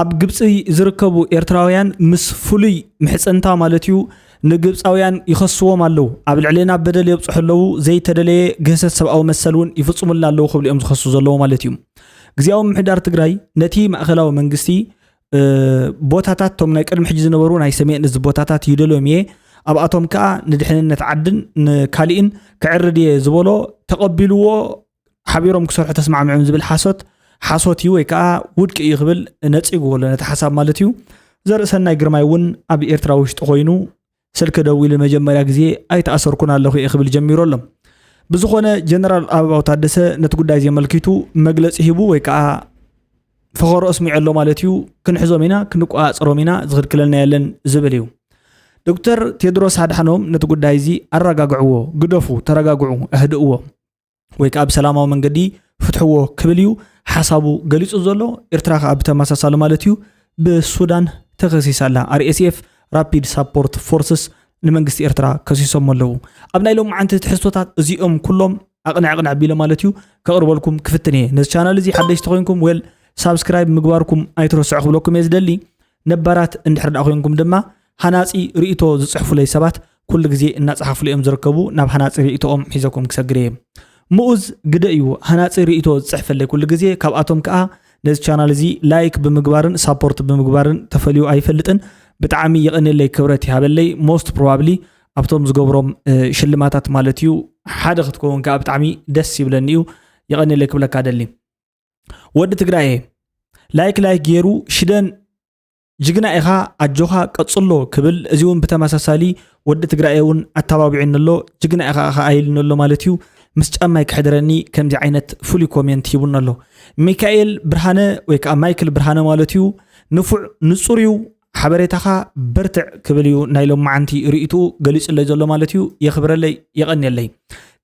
ኣብ ግብፂ ዝርከቡ ኤርትራውያን ምስ ፍሉይ ምሕፅንታ ማለት እዩ ንግብፃውያን ይኸስዎም ኣለዉ። ኣብ ልዕሌና በደል የብፅሑ ኣለዉ። ዘይተደለየ ግህሰት ሰብኣዊ መሰል እውን ይፍፅሙልና ኣለዉ ክብሉ እዮም ዝኸሱ ዘለዉ ማለት እዩ። ግዜያዊ ምምሕዳር ትግራይ ነቲ ማእኸላዊ መንግስቲ ቦታታት፣ ቶም ናይ ቅድሚ ሕጂ ዝነበሩ ናይ ሰሜን እዚ ቦታታት ይደልዮም እየ፣ ኣብኣቶም ከዓ ንድሕንነት ዓድን ንካሊእን ክዕርድ እየ ዝበሎ ተቐቢልዎ ሓቢሮም ክሰርሑ ተስማዕምዖም ዝብል ሓሶት ሓሶት እዩ ወይ ከዓ ውድቂ እዩ ክብል ነፂግዎ ኣሎ ነቲ ሓሳብ ማለት እዩ። ዘርእሰናይ ግርማይ እውን ኣብ ኤርትራ ውሽጢ ኮይኑ ስልኪ ደዊሉ መጀመርያ ግዜ ኣይተኣሰርኩን ኣለኹ እየ ክብል ጀሚሩ ኣሎ። ብዝኾነ ጀነራል ኣበባው ታደሰ ነቲ ጉዳይ ዘመልኪቱ መግለፂ ሂቡ ወይ ከዓ ፈኸሮ ኣስሚዑ ኣሎ ማለት እዩ። ክንሕዞም ኢና፣ ክንቆፃፀሮም ኢና፣ ዝኽልክለና የለን ዝብል እዩ። ዶክተር ቴድሮስ ኣድሓኖም ነቲ ጉዳይ እዚ ኣረጋግዕዎ፣ ግደፉ፣ ተረጋግዑ፣ ኣህድእዎ ወይ ከዓ ብሰላማዊ መንገዲ ፍትሕዎ ክብል እዩ ሓሳቡ ገሊፁ ዘሎ። ኤርትራ ከዓ ብተመሳሳሊ ማለት እዩ ብሱዳን ተኸሲሳ ኣላ። ኣር ኤስ ኤፍ፣ ራፒድ ሳፖርት ፎርስስ፣ ንመንግስቲ ኤርትራ ከሲሶም ኣለዉ። ኣብ ናይ ሎማዓንቲ ትሕዝቶታት እዚኦም ኩሎም ኣቕንዕ ኣቕንዕ ኣቢለ ማለት እዩ ከቕርበልኩም ክፍትን እየ። ነዚ ቻናል እዚ ሓደሽቲ ኮይንኩም ዌል ሳብስክራይብ ምግባርኩም ኣይትረስዑ ክብለኩም እየ ዝደሊ። ነባራት እንድሕር ደኣ ኮይንኩም ድማ ሃናጺ ርእይቶ ዝጽሕፉለይ ሰባት ኩሉ ግዜ እናጸሓፉሉ እዮም ዝርከቡ። ናብ ሃናጺ ርእይቶኦም ሒዘኩም ክሰግር እየ። ምኡዝ ግደ እዩ ሃናጺ ርእይቶ ዝጽሕፈለይ ኩሉ ግዜ። ካብኣቶም ከኣ ነዚ ቻናል እዚ ላይክ ብምግባርን ሳፖርት ብምግባርን ተፈልዩ ኣይፈልጥን። ብጣዕሚ የቐንየለይ፣ ክብረት ይሃበለይ። ሞስት ፕሮባብሊ ኣብቶም ዝገብሮም እ፣ ሽልማታት ማለት እዩ ሓደ ክትከውን ከኣ ብጣዕሚ ደስ ይብለኒ እዩ። የቐንየለይ ክብለካ ደሊ። ወዲ ትግራየ ላይክ ላይክ ገይሩ ሽደን ጅግና ኢኻ ኣጆኻ ቀጽሎ ክብል፣ እዚ እውን ብተመሳሳሊ ወዲ ትግራየ እውን ኣተባቢዑኒ ኣሎ። ጅግና ኢኻ ኢኻ ኣይልኒ ኣሎ ማለት እዩ። ምስ ጫማይ ክሕድረኒ ከምዚ ዓይነት ፍሉይ ኮሜንት ሂቡኒ ኣሎ። ሚካኤል ብርሃነ ወይ ከዓ ማይክል ብርሃነ ማለት እዩ። ንፉዕ ንጹር እዩ ሓበሬታኻ፣ በርትዕ ክብል እዩ ናይ ሎማዓንቲ ርእይትኡ ገሊጹለይ ዘሎ ማለት እዩ። የኽብረለይ፣ የቐንየለይ።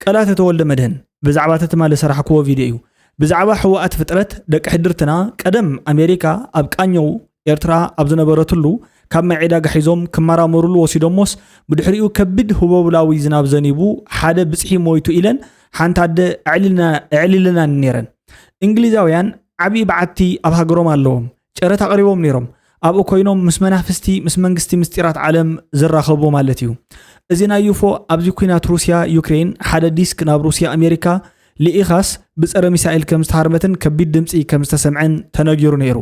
ቀላተ ተወልደ መድህን ብዛዕባ እቲ ትማሊ ሰራሕክዎ ቪድዮ እዩ። ብዛዕባ ሕወኣት ፍጥረት ደቂ ሕድርትና ቀደም ኣሜሪካ ኣብ ቃኘው ኤርትራ ኣብ ዝነበረትሉ ካብ ማይ ዕዳጋ ሒዞም ክመራመሩሉ ወሲዶሞስ ብድሕሪኡ ከቢድ ህቦብላዊ ዝናብ ዘኒቡ ሓደ ብጽሒ ሞይቱ ኢለን ሓንቲ ኣደ ኣዕሊልና- ኣዕሊልናኒ ነይረን። እንግሊዛውያን ዓብዪ በዓቲ ኣብ ሃገሮም ኣለዎም። ጨረታ ኣቕሪቦም ነይሮም። ኣብኡ ኮይኖም ምስ መናፍስቲ ምስ መንግስቲ ምስጢራት ዓለም ዝራኸቡ ማለት እዩ። እዚ ናይ ዩፎ ኣብዚ ኲናት ሩስያ ዩክሬን ሓደ ዲስክ ናብ ሩስያ ኣሜሪካ ልኢኻስ ብጸረ ሚሳኤል ከም ዝተሃርመትን ከቢድ ድምጺ ከም ዝተሰምዐን ተነጊሩ ነይሩ።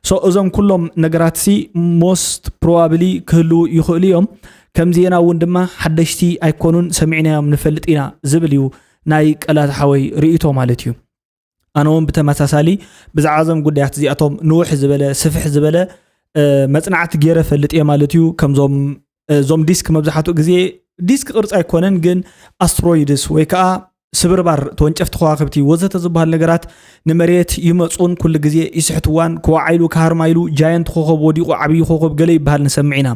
ሶ እዞም ኩሎም ነገራት ሲ ሞስት ፕሮባብሊ ክህልዉ ይኽእሉ እዮም። ከም ዜና እውን ድማ ሓደሽቲ ኣይኮኑን፣ ሰሚዕናዮም ንፈልጥ ኢና ዝብል እዩ ናይ ቀላት ሓወይ ርእይቶ ማለት እዩ። ኣነ እውን ብተመሳሳሊ ብዛዕባ እዞም ጉዳያት እዚኣቶም ንውሕ ዝበለ ስፍሕ ዝበለ እ፣ መጽናዕቲ ገይረ ፈልጥ እየ ማለት እዩ። ከምዞም እ፣ እዞም ዲስክ መብዛሕትኡ ግዜ ዲስክ ቅርጺ ኣይኮነን፣ ግን ኣስትሮይድስ ወይ ከዓ ስብርባር ተወንጨፍቲ ከዋክብቲ ወዘተ ዝበሃሉ ነገራት ንመሬት ይመፁን ኩሉ ግዜ ይስሕትዋን፣ ክወዓ ኢሉ ክሃርማ ኢሉ ጃየንት ኮኸብ ወዲቑ ዓብዪ ኮኸብ ገለ ይበሃል ንሰምዕ ኢና።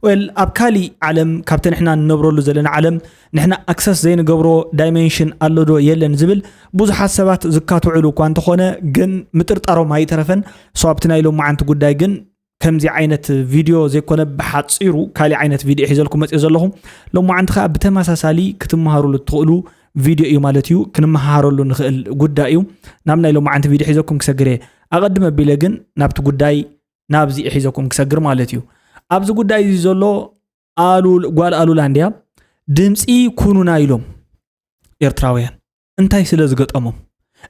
ወል ኣብ ካሊእ ዓለም ካብቲ ንሕና ንነብረሉ ዘለና ዓለም ንሕና ኣክሰስ ዘይንገብሮ ዳይሜንሽን ኣሎ ዶ የለን ዝብል ብዙሓት ሰባት ዝካትዑሉ እኳ እንተኾነ ግን ምጥርጣሮም ኣይተረፈን። ሶ ኣብቲ ናይ ሎማዓንቲ ጉዳይ ግን ከምዚ ዓይነት ቪድዮ ዘይኮነ ብሓፂሩ ካሊእ ዓይነት ቪድዮ ሒዘልኩም መፅእ ዘለኹ። ሎማዓንቲ ከዓ ብተመሳሳሊ ክትመሃሩሉ እትኽእሉ ቪድዮ እዩ ማለት እዩ። ክንመሃረሉ ንኽእል ጉዳይ እዩ። ናብ ናይ ሎማዓንቲ ቪድዮ ሒዘኩም ክሰግር እየ። ኣቐድም ኣቢለ ግን ናብቲ ጉዳይ ናብዚ ሒዘኩም ክሰግር ማለት እዩ። ኣብዚ ጉዳይ እዚ ዘሎ ኣሉል ጓል ኣሉላ እንድያ ድምፂ ኩኑና ኢሎም ኤርትራውያን እንታይ ስለ ዝገጠሞም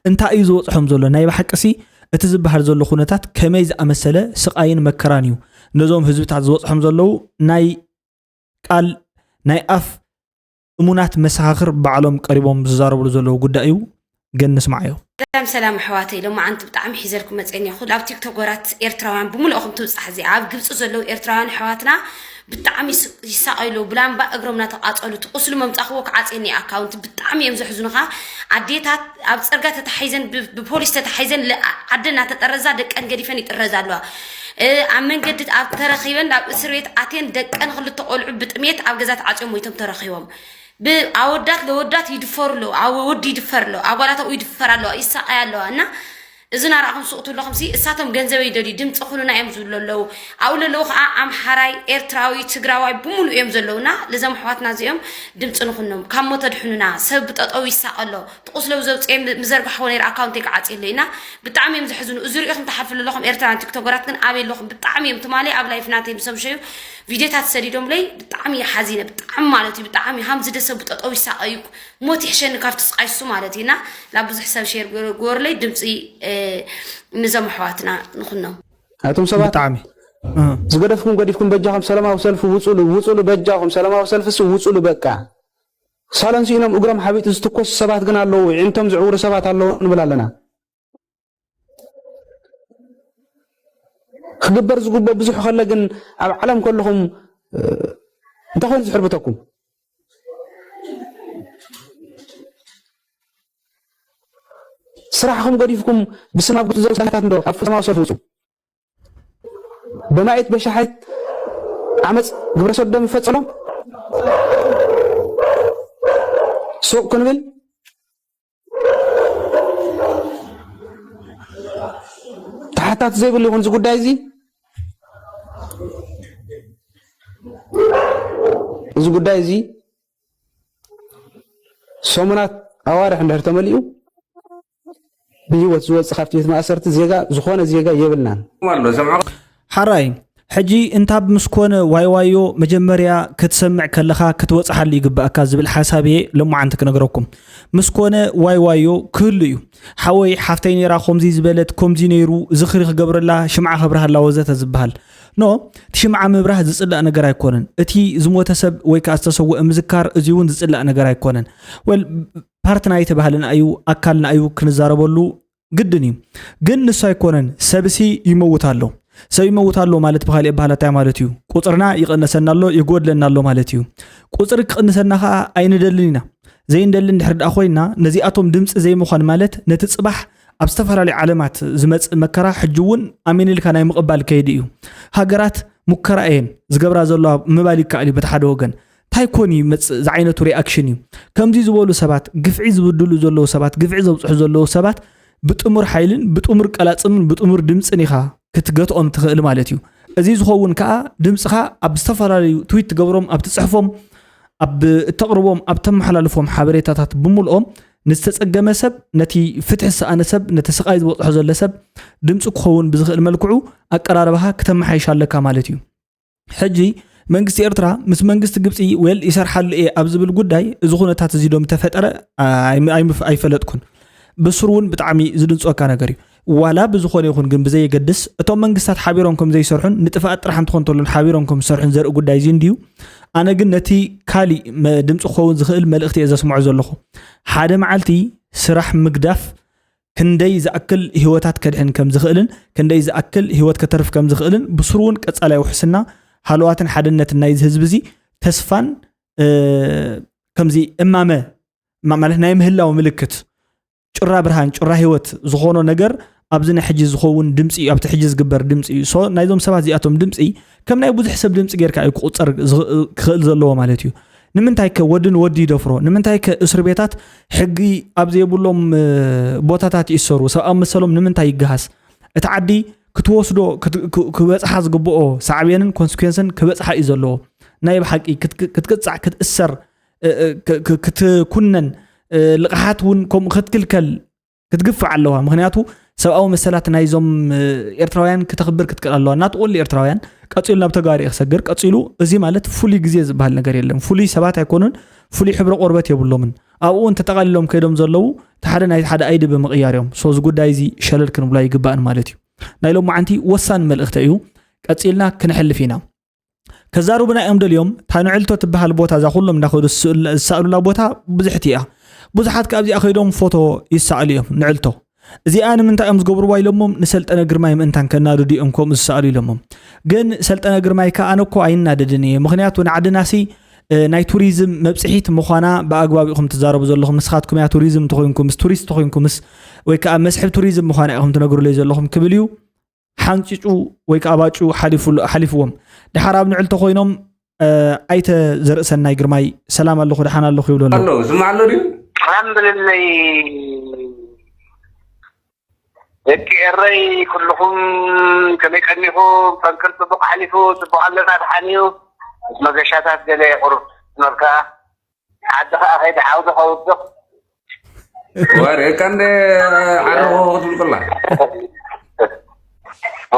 እንታይ እዩ ዝበፅሖም ዘሎ ናይ ብሓቅሲ እቲ ዝበሃል ዘሎ ኩነታት ከመይ ዝኣመሰለ ስቓይን መከራን እዩ ነዞም ህዝብታት ዝበፅሖም ዘለዉ ናይ ቃል ናይ ኣፍ እሙናት መሰኻኽር ባዕሎም ቀሪቦም ዝዛረብሉ ዘለዉ ጉዳይ እዩ። ግን ንስማዓዮ። ሰላም ሰላም ኣሕዋተይ፣ ሎማዓንቲ ብጣዕሚ ሒዘልኩም መፅአ እኒኹ። ኣብ ቲክቶክ ወራት ኤርትራውያን ብምልእኹም ትብፃሕ እዚኣ ኣብ ግብፂ ዘለዉ ኤርትራውያን ኣሕዋትና ብጣዕሚ ይስ- ይሳቐዩ ኣለዉ። ብላምባ እግሮም እናተቓፀሉ እቲ ቁስሊ መምፃእኽዎ ክዓፅየኒ ኣካውንት ብጣዕሚ እዮም ዘሕዝኑኻ። ኣዴታት ኣብ ፅርጋ ተታሒዘን ብ- ብፖሊስ ተታሒዘን ለ- ዓደን እናተጠረዛ ደቀን ገዲፈን ይጥረዛ ኣለዋ። እ፣ ኣብ መንገዲ ኣብ ተረኺበን ኣብ እስር ቤት ኣትየን ደቀን ክልተ ቆልዑ ብጥሜት ኣብ ገዛ ተዓፅዮም ሞይቶም ተረኺቦም። ብኣወዳት ለወዳት ይድፈሩ ኣለዉ። ኣወ- ወዲ ይድፈር ኣሎ፣ ኣጓላት ኣብኡ ይድፈር ኣለዋ፣ ይሳቐያ ኣለዋ። እና እዚ ናራእኹም ሱቕ ትብለኹም ሲ እሳቶም ገንዘበይ ይደልዩ ድምፂ ኩኑና እዮም ዝብሉ ኣለዉ። ኣብኡ ለለዉ ከዓ ኣምሓራይ፣ ኤርትራዊ፣ ትግራዋይ ብምሉእ እዮም ዘለዉና። ለዘም ኣሕዋትና እዚኦም ድምፂ ንኹኖም ካብ ሞተ ድሕኑና። ሰብ ብጠጠው ይሳቐ ኣሎ። ትቁስለው ዘውፅኤ ምዘርጋሕዎ ነይረ ኣካውንተይ ክዓፅየለይ እና ብጣዕሚ እዮም ዘሕዝኑ። እዚ ሪኢኹም ትሓልፉ ዘለኹም ኤርትራን ቲክቶከራት ግን ኣበይ ኣለኹም? ብጣዕሚ እዮም ትማሊ ኣብ ላይፍ ናተይ ምሰምሸዩ ቪዲዮታት ሰዲዶምለይ ብጣዕሚ እየ ሓዚነ። ብጣዕሚ ማለት እዩ ብጣዕሚ ሃምዚ ደሰቡ ጠጠው ይሳቐዩ። ሞት ይሕሸኒ ካብቲ ስቓይ እሱ ማለት እዩ። እና ናብ ብዙሕ ሰብ ሼር ግበ-፣ ግበሩለይ ድምፂ፣ እ፣ ንዞም ኣሕዋትና ንኹኖም። ኣቶም ሰባት ብጣዕሚ፣ እ። ዝገደፍኩም ገዲፍኩም በጃኹም ሰላማዊ ሰልፊ ውፁሉ፣ ውፁሉ በጃኹም ሰላማዊ ሰልፊ እሱ ውፁሉ በቃ። ሳሎን ስኢኖም እግሮም ሓቢጡ ዝትኮሱ ሰባት ግን ኣለዉ፣ ይዕንቶም ዝዕውሩ ሰባት ኣለዉ ንብል ኣለና። ክግበር ዝግብኦ ብዙሕ ከሎ ግን ኣብ ዓለም ከለኹም፣ እ፣ እንታይ ኮይኑ ዝሕርብተኩም? ስራሕኹም ገዲፍኩም ብስም ኣብ ግብሪ ዘውሳነታት እንዶ ኣብ ሰላማዊ ሰልፊ ውፁ። በማየት በሻሓይት ዓመፅ ግብረ ሰዶም ይፈፀሎም ሱቕ ክንብል ተሓታት ዘይብሉ ይኹን እዚ ጉዳይ እዚ። እዚ ጉዳይ እዚ ሰሙናት ኣዋርሕ እንድሕር ተመሊኡ ብህይወት ዝወፅእ ካብቲ ቤት ማእሰርቲ ዜጋ፣ ዝኾነ ዜጋ የብልናን። ኣሎ፣ ሰምዖ። ሓራይ፣ ሕጂ እንታብ ምስ ኮነ ዋይ ዋዮ መጀመርያ ክትሰምዕ ከለኻ ክትወጽሓሉ ይግባእካ ዝብል ሓሳብ እየ ሎማዓንቲ ክነግረኩም። ምስ ኮነ ዋይ ዋዮ ክህሉ እዩ። ሓወይ፣ ሓፍተይ ነይራ፣ ከምዚ ዝበለት፣ ከምዚ ነይሩ፣ ዝኽሪ ክገብረላ፣ ሽምዓ ከብርሃላ ወዘተ ዝበሃል። ኖ፣ እቲ ሽምዓ ምብራህ ዝጽላእ ነገር ኣይኮነን። እቲ ዝሞተ ሰብ ወይ ከኣ ዝተሰወአ ምዝካር፣ እዚ እውን ዝጽላእ ነገር ኣይኮነን። ወል፣ ፓርትና እዩ፣ ተባህልና እዩ፣ ኣካልና እዩ፣ ክንዛረበሉ ግድን እዩ። ግን ንሱ ኣይኮነን፣ ሰብሲ ይመውት ኣሎ። ሰብ ይመውት ኣሎ ማለት ብኻሊእ ኣበሃህላ እንታይ ማለት እዩ? ቁጽርና ይቕነሰና ኣሎ፣ ይጎድለና ኣሎ ማለት እዩ። ቁጽሪ ክቕንሰና ኸኣ ኣይንደልን ኢና። ዘይንደሊ እንድሕር ደኣ ኮይንና፣ ነዚኣቶም ድምጺ ዘይምዃን ማለት ነቲ ጽባሕ ኣብ ዝተፈላለዩ ዓለማት ዝመጽእ መከራ ሕጂ እውን ኣሜን ኢልካ ናይ ምቕባል ከይዲ እዩ። ሃገራት ሙከራ እየን ዝገብራ ዘለዋ ምባል ይከኣል እዩ በቲ ሓደ ወገን። እንታይ ኮን ይመጽእ ዝዓይነቱ ሪኣክሽን እዩ። ከምዚ ዝበሉ ሰባት፣ ግፍዒ ዝብድሉ ዘለዉ ሰባት፣ ግፍዒ ዘብጽሑ ዘለዉ ሰባት ብጥሙር ሓይልን ብጥሙር ቀላጽምን ብጥሙር ድምጽን ኢኻ ክትገትኦም ትኽእል ማለት እዩ። እዚ ዝኸውን ከኣ ድምጽኻ ኣብ ዝተፈላለዩ ትዊት ትገብሮም፣ ኣብ ትጽሕፎም፣ ኣብ እተቕርቦም፣ ኣብ ተመሓላልፎም ሓበሬታታት ብምልኦም ንዝተጸገመ ሰብ፣ ነቲ ፍትሒ ዝሰኣነ ሰብ፣ ነቲ ስቓይ ዝበጽሖ ዘሎ ሰብ ድምጺ ክኸውን ብዝኽእል መልክዑ ኣቀራርባኻ ክተመሓይሽ ኣለካ ማለት እዩ። ሕጂ መንግስቲ ኤርትራ ምስ መንግስቲ ግብጺ ዌል ይሰርሓሉ እየ ኣብ ዝብል ጉዳይ እዚ ኩነታት እዚ ዶ ምተፈጠረ ኣይ-፣ ኣይምፍ-፣ ኣይፈለጥኩን። ብስሩ እውን ብጣዕሚ ዝድንጽወካ ነገር እዩ። ዋላ ብዝኾነ ይኹን ግን ብዘየገድስ እቶም መንግስታት ሓቢሮም ከም ዘይሰርሑን ንጥፍኣት ጥራሕ እንትኾን እንተሎን ሓቢሮም ከም ዝሰርሑን ዘርኢ ጉዳይ እዚ እንድዩ። ኣነ ግን ነቲ ካሊእ መ-፣ ድምፂ ክኸውን ዝኽእል መልእኽቲ እየ ዘስምዖ ዘለኹ። ሓደ መዓልቲ ስራሕ ምግዳፍ ክንደይ ዝኣክል ህይወታት ከድሕን ከም ዝኽእልን ክንደይ ዝኣክል ህይወት ከተርፍ ከም ዝኽእልን ብስሩ እውን ቀጻላይ ውሕስና ሃለዋትን ሓድነትን ናይዚ ህዝቢ እዚ ተስፋን፣ እ፣ ከምዚ እማመ ማ-፣ ማለት ናይ ምህላው ምልክት ጩራ ብርሃን ጩራ ህይወት ዝኾኖ ነገር ኣብዚ ናይ ሕጂ ዝኸውን ድምፂ እዩ፣ ኣብቲ ሕጂ ዝግበር ድምፂ እዩ። ሶ ናይዞም ሰባት እዚኣቶም ድምፂ ከም ናይ ብዙሕ ሰብ ድምፂ ጌርካ እዩ ክቑፀር ዝኽ-፣ ክኽእል ዘለዎ ማለት እዩ። ንምንታይ ከ ወዲ ንወዲ ይደፍሮ? ንምንታይ ከ እስር ቤታት ሕጊ ኣብ ዘይብሎም፣ እ፣ ቦታታት ይእሰሩ? ሰብኣዊ መሰሎም ንምንታይ ይገሃስ? እቲ ዓዲ ክትወስዶ ክት-፣ ክ-፣ ክበጽሓ ዝግብኦ ሳዕቤንን ኮንስኩዌንስን ክበጽሓ እዩ ዘለዎ። ናይ ብሓቂ ክት-፣ ክትቅጻዕ፣ ክትእሰር፣ እ፣ እ፣ ክ-፣ ክ-፣ ክትኩነን፣ እ፣ ልቕሓት እውን ከምኡ ክትክልከል ክትግፋዕ ኣለዋ። ምኽንያቱ ሰብኣዊ መሰላት ናይዞም፣ እ፣ ኤርትራውያን ክተኽብር ክትክእል ኣለዋ። እናተቆሉ ኤርትራውያን ቀጺሉ ናብ ተጋሩ ክሰግር ቀጺሉ። እዚ ማለት ፍሉይ ግዜ ዝበሃል ነገር የለን። ፍሉይ ሰባት ኣይኮኑን፣ ፍሉይ ሕብሪ ቆርበት የብሎምን። ኣብኡ እውን ተጠቓሊሎም ከይዶም ዘለዉ እቲ ሓደ ናይቲ ሓደ ኣይዲ ብምቕያር እዮም። ሶ እዚ ጉዳይ እዚ ሸለል ክንብሎ ኣይግባእን ማለት እዩ። ናይ ሎማዓንቲ ወሳኒ መልእኽቲ እዩ። ቀጺልና ክንሕልፍ ኢና። ከዛርቡና እዮም ደልዮም። እታ ንዕልቶ ትበሃል ቦታ እዛ ኩሎም እንዳኸዱ ዝስእሉ-፣ ዝሰኣሉላ ቦታ ብዙሕቲ እያ። ብዙሓት ካብ እዚኣ ከይዶም ፎቶ ይሰኣሉ እዮም፣ ንዕልቶ። እዚኣ ንምንታይ እዮም ዝገብርዋ ኢሎሞም፣ ንሰልጠነ ግርማይ ምእንታን ከናድዱ እዮም ከምኡ ዝሰኣሉ ኢሎሞም። ግን ሰልጠነ ግርማይ ከኣ ኣነ እኮ ኣይናደድን እየ። ምኽንያቱ ንዓድናሲ፣ እ፣ ናይ ቱሪዝም መብጽሒት ምዃና ብኣግባብ ኢኹም ትዛረቡ ዘለኹም። ንስኻትኩም እያ ቱሪዝም እንተኾይንኩምስ፣ ቱሪስት ተኾይንኩምስ፣ ወይ ከኣ መስሕብ ቱሪዝም ምዃና ኢኹም ትነግሩለይ ዘለኹም ክብል እዩ። ሓንጺጹ ወይ ከኣ ባጩ ሓሊፉ-፣ ሓሊፍዎም። ደሓር ኣብ ንዕልቶ ኮይኖም፣ እ፣ ኣይተ ዘርእሰናይ ግርማይ ሰላም ኣለኹ፣ ደሓን ኣለኹ ይብሉ ኣለዉ። ኣሎ፣ ዝስማዕ ኣሎ ድዩ? ሰላም በለለይ። ደቂ ኤረይ ኩልኹም ከመይ ቀኒኹም? ፈንቅል ጽቡቕ ሓሊፉ፣ ጽቡቕ ኣለና፣ ደሓን እዩ። ምስ መገሻታት ገለ ቁሩብ ትኖርካ ዓዲ ኸኣ ከይደ ዓውዲ ከውድቕ። ወሬ ቀንደ ዓረቦ ክትብል ከላ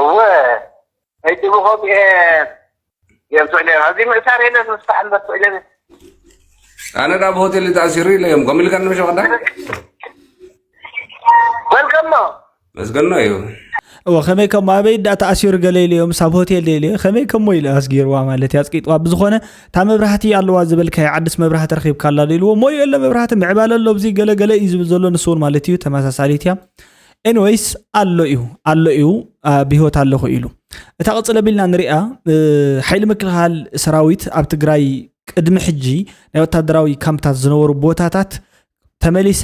እወ፣ ከይድብኾም እየ። የምስዕለ ኣብዚ ምእሳር የለን፣ ምስፋሕ እምበር ስዕለ ኣነ ዳ ብሆቴል ተኣሲሩ ኢለ እዮም። ከምኡ ኢልካ ንመሸ ከዳ በልከሞ። መስገኖ እዩ። እወ፣ ከመይ ከሞ ኣበይ ዳ ተኣሲሩ ገለ ኢለዮም፣ ሳብ ሆቴል ደ ኢለዮ፣ ከመይ ከሞ ኢለ ኣስጊርዋ ማለት እዩ፣ ኣጽቂጥዋ። ብዝኾነ እታ መብራህቲ ኣለዋ ዝበልካዮ ዓድስ መብራህቲ ረኺብካ ኣላ ዶ ኢልዎ፣ ሞዩ የለ መብራህቲ፣ ምዕባለ ኣሎ፣ ብዚ ገለ ገለ እዩ ዝብል ዘሎ፣ ንሱ እውን ማለት እዩ ተመሳሳሊት እያ። ኤኒዌይስ ኣሎ እዩ፣ ኣሎ እዩ፣ ብህይወት ኣለኹ ኢሉ። እታ ቅጽል ኣቢልና ንሪኣ። ሓይሊ ምክልኻል ሰራዊት ኣብ ትግራይ ቅድሚ ሕጂ ናይ ወታደራዊ ካምፕታት ዝነበሩ ቦታታት ተመሊሰ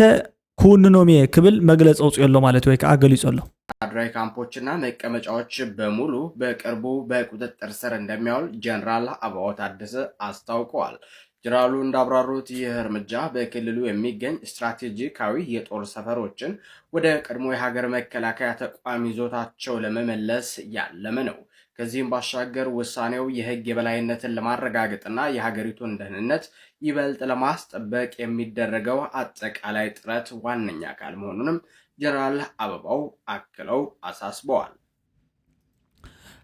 ክውንኖም እየ ክብል መግለፂ ኣውፅኦ ኣሎ ማለት ወይ ከዓ ገሊፁ ኣሎ። ወታደራዊ ካምፖችና መቀመጫዎች በሙሉ በቅርቡ በቁጥጥር ስር እንደሚያውል ጀነራል አበባው ታደሰ አስታውቀዋል። ጀነራሉ እንዳብራሩት ይህ እርምጃ በክልሉ የሚገኝ ስትራቴጂካዊ የጦር ሰፈሮችን ወደ ቀድሞ የሀገር መከላከያ ተቋም ይዞታቸው ለመመለስ ያለመ ነው። ከዚህም ባሻገር ውሳኔው የህግ የበላይነትን ለማረጋገጥና የሀገሪቱን ደህንነት ይበልጥ ለማስጠበቅ የሚደረገው አጠቃላይ ጥረት ዋነኛ አካል መሆኑንም ጀነራል አበባው አክለው አሳስበዋል።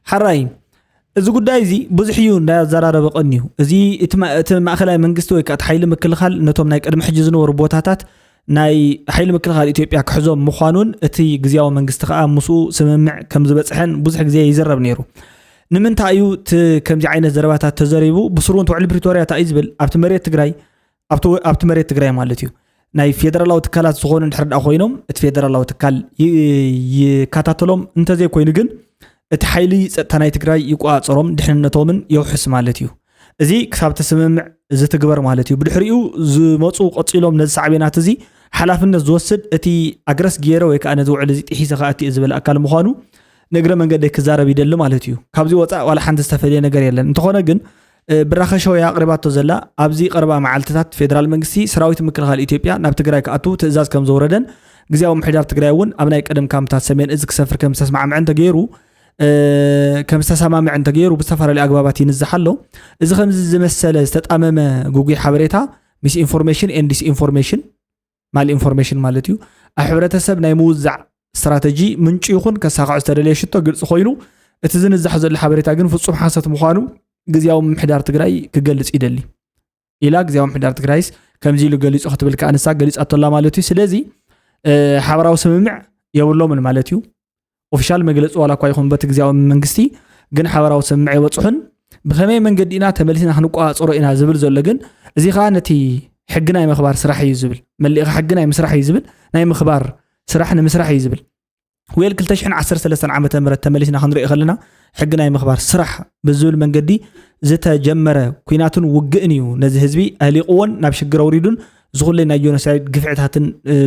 ሓራይ፣ እዚ ጉዳይ እዚ ብዙሕ እዩ እንዳዘራረበ ቀንዩ። እዚ እቲ ማ- እቲ ማእኸላይ መንግስቲ ወይ ከዓ እቲ ሓይሊ ምክልኻል ነቶም ናይ ቅድሚ ሕጂ ዝነበሩ ቦታታት ናይ ሓይሊ ምክልኻል ኢትዮጵያ ክሕዞም ምዃኑን እቲ ግዝያዊ መንግስቲ ከዓ ምስኡ ስምምዕ ከም ዝበፅሐን ብዙሕ ግዜ ይዝረብ ነይሩ። ንምንታይ እዩ እቲ ከምዚ ዓይነት ዘረባታት ተዘሪቡ? ብስሩ እውን እቲ ውዕሊ ፕሪቶርያ እንታይ እዩ ዝብል? ኣብቲ መሬት ትግራይ ኣብቲ ኣብቲ መሬት ትግራይ ማለት እዩ ናይ ፌደራላዊ ትካላት ዝኾኑ እንድሕር ደኣ ኮይኖም እቲ ፌደራላዊ ትካል ይ- ይከታተሎም፣ እንተዘይኮይኑ ግን እቲ ሓይሊ ፀጥታ ናይ ትግራይ ይቆፃፀሮም፣ ድሕንነቶምን የውሕስ ማለት እዩ። እዚ ክሳብ እቲ ስምምዕ ዝትግበር ማለት እዩ። ብድሕሪኡ ዝመፁ ቀፂሎም ነዚ ሳዕቤናት እዚ ሓላፍነት ዝወስድ እቲ ኣግረስ ገይረ ወይ ከዓ ነዚ ውዕል እዚ ጥሒሰ ከኣቲ እየ ዝበለ ኣካል ምዃኑ ንእግረ መንገደይ ክዛረብ ይደሊ ማለት እዩ። ካብዚ ወፃእ ዋላ ሓንቲ ዝተፈልየ ነገር የለን። እንተኾነ ግን ብራኸ ሸወያ ኣቕሪባቶ ዘላ ኣብዚ ቀረባ መዓልትታት ፌደራል መንግስቲ ሰራዊት ምክልኻል ኢትዮጵያ ናብ ትግራይ ክኣቱ ትእዛዝ ከም ዘውረደን ግዝያዊ ምሕዳር ትግራይ እውን ኣብ ናይ ቀደም ካምፕታት ሰሜን እዚ ክሰፍር ከም ዝተስማዕምዐ እንተገይሩ ከም ዝተሰማምዐ እንተገይሩ ብዝተፈላለዩ ኣግባባት ይንዝሕ ኣሎ። እዚ ከምዚ ዝመሰለ ዝተጣመመ ጉጉይ ሓበሬታ ሚስ ኢንፎርሜሽን ኤንድ ዲስ ኢንፎርሜሽን ማል ኢንፎርሜሽን ማለት እዩ ኣብ ሕብረተሰብ ናይ ምውዛዕ ስትራተጂ ምንጩ ይኹን ከሳኽዖ ዝተደለየ ሽቶ ግልፂ ኮይኑ እቲ ዝንዛሕ ዘሎ ሓበሬታ ግን ፍፁም ሓሰት ምዃኑ ግዝያዊ ምምሕዳር ትግራይ ክገልፅ ይደሊ ኢላ ግዝያዊ ምምሕዳር ትግራይስ ከምዚ ኢሉ ገሊፁ ክትብል ከዓ ንሳ ገሊፃቶላ ማለት እዩ። ስለዚ ሓበራዊ ስምምዕ የብሎምን ማለት እዩ። ኦፊሻል መግለፂ ዋላ እኳ ይኹን በቲ ግዝያዊ መንግስቲ ግን ሓበራዊ ስምምዕ የበፅሑን ብኸመይ መንገዲ ኢና ተመሊስና ክንቆፃፀሮ ኢና ዝብል ዘሎ ግን እዚ ከዓ ነቲ ሕጊ ናይ ምኽባር ስራሕ እዩ ዝብል መሊእኻ ሕጊ ናይ ምስራሕ እዩ ዝብል ናይ ምኽባር ስራሕ ንምስራሕ እዩ ዝብል ዌል ክልተ ሽሕን ዓሰርተ ሰለስተን ዓመተ ምህረት ተመሊስና ክንርኢ ከለና ሕጊ ናይ ምኽባር ስራሕ ብዝብል መንገዲ ዝተጀመረ ኩናትን ውግእን እዩ ነዚ ህዝቢ ኣህሊቕዎን ናብ ሽግር ኣውሪዱን ዝኹለይ ናይ ጆኖሳይድ ግፍዕታትን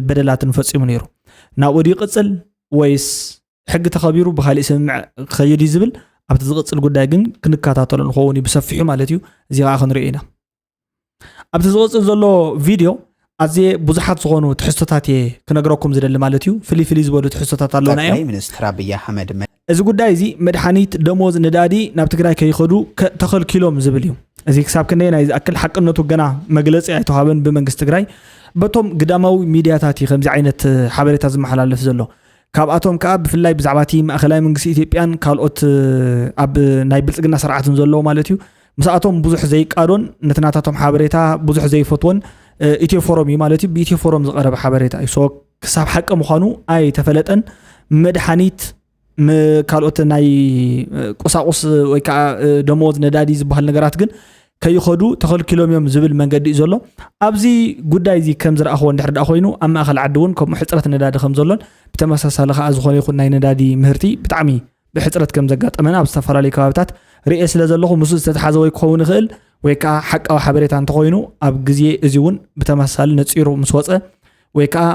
በደላትን ፈፂሙ ነይሩ ናብኡ ድዩ ይቕፅል ወይስ ሕጊ ተኸቢሩ ብካሊእ ስምምዕ ክኸይድ እዩ ዝብል ኣብቲ ዝቕፅል ጉዳይ ግን ክንከታተሎ ንኸውን እዩ ብሰፊሑ ማለት እዩ እዚ ከዓ ክንሪኦ ኢና ኣብቲ ዝቕፅል ዘሎ ቪድዮ ኣዝየ ብዙሓት ዝኾኑ ትሕዝቶታት እየ ክነግረኩም ዝደሊ ማለት እዩ ፍልይ ፍልይ ዝበሉ ትሕዝቶታት ኣለና እዮም ጠቅላይ ሚኒስትር ኣብይ ኣሕመድ መ- እዚ ጉዳይ እዚ መድሓኒት ደሞዝ ነዳዲ ናብ ትግራይ ከይኸዱ ከ- ተኸልኪሎም ዝብል እዩ እዚ ክሳብ ክንደይ ናይ ዝኣክል ሓቅነቱ ገና መግለፂ ኣይተዋሃበን ብመንግስቲ ትግራይ በቶም ግዳማዊ ሚድያታት እዩ ከምዚ ዓይነት ሓበሬታ ዝመሓላለፍ ዘሎ ካብኣቶም ከዓ ብፍላይ ብዛዕባ እቲ ማእኸላይ መንግስቲ ኢትዮጵያን ካልኦት ኣብ ናይ ብልፅግና ስርዓትን ዘለዎ ማለት እዩ ምስኣቶም ብዙሕ ዘይቃዶን ነቲ ናታቶም ሓበሬታ ብዙሕ ዘይፈትዎን ኢትዮ ፎረም እዩ ማለት እዩ ብኢትዮ ፎረም ዝቀረበ ሓበሬታ እዩ ክሳብ ሓቂ ምዃኑ ኣይተፈለጠን መድሓኒት ካልኦት ናይ ቁሳቁስ ወይ ከዓ ደሞዝ ነዳዲ ዝበሃል ነገራት ግን ከይኸዱ ተኸልኪሎም እዮም ዝብል መንገዲ እዩ ዘሎ ኣብዚ ጉዳይ እዚ ከም ዝረኣኽዎ እንድሕር ደኣ ኮይኑ ኣብ ማእኸል ዓዲ እውን ከምኡ ሕፅረት ነዳዲ ከም ዘሎን ብተመሳሳሊ ከዓ ዝኾነ ይኹን ናይ ነዳዲ ምህርቲ ብጣዕሚ ብሕፅረት ከም ዘጋጠመን ኣብ ዝተፈላለዩ ከባብታት ርኤ ስለ ዘለኹ ምስኡ ዝተተሓዘ ወይ ክኸውን ይኽእል ወይ ከዓ ሓቃዊ ሓበሬታ እንተኮይኑ ኣብ ግዜ እዚ እውን ብተመሳሳሊ ነፂሩ ምስ ወፀ ወይ ከዓ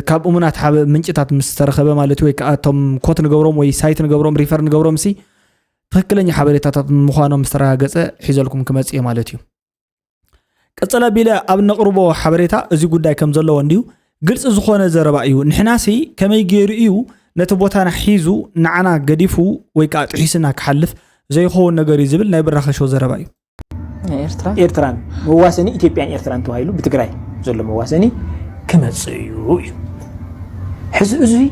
ካብ እሙናት ሓበ ምንጭታት ምስ ተረኸበ ማለት እዩ ወይ ከዓ እቶም ኮት ንገብሮም ወይ ሳይት ንገብሮም ሪፈር ንገብሮም ሲ ትክክለኛ ሓበሬታታት ምዃኖም ዝተረጋገፀ ሒዘልኩም ክመፅእ ማለት እዩ ቀፀል ኣቢለ ኣብ ነቕርቦ ሓበሬታ እዚ ጉዳይ ከም ዘለዎ እንድዩ ግልፂ ዝኾነ ዘረባ እዩ። ንሕናሲ ከመይ ገይሩ እዩ ነቲ ቦታና ሒዙ ንዓና ገዲፉ ወይ ከዓ ጥሒስና ክሓልፍ ዘይኸውን ነገር እዩ ዝብል ናይ ብራኸ ሾው ዘረባ እዩ። ኤርትራ ኤርትራን መዋሰኒ ኢትዮጵያን ኤርትራን ተባሂሉ ብትግራይ ዘሎ መዋሰኒ ክመፅእ እዩ እዩ። ሕዚ እዙይ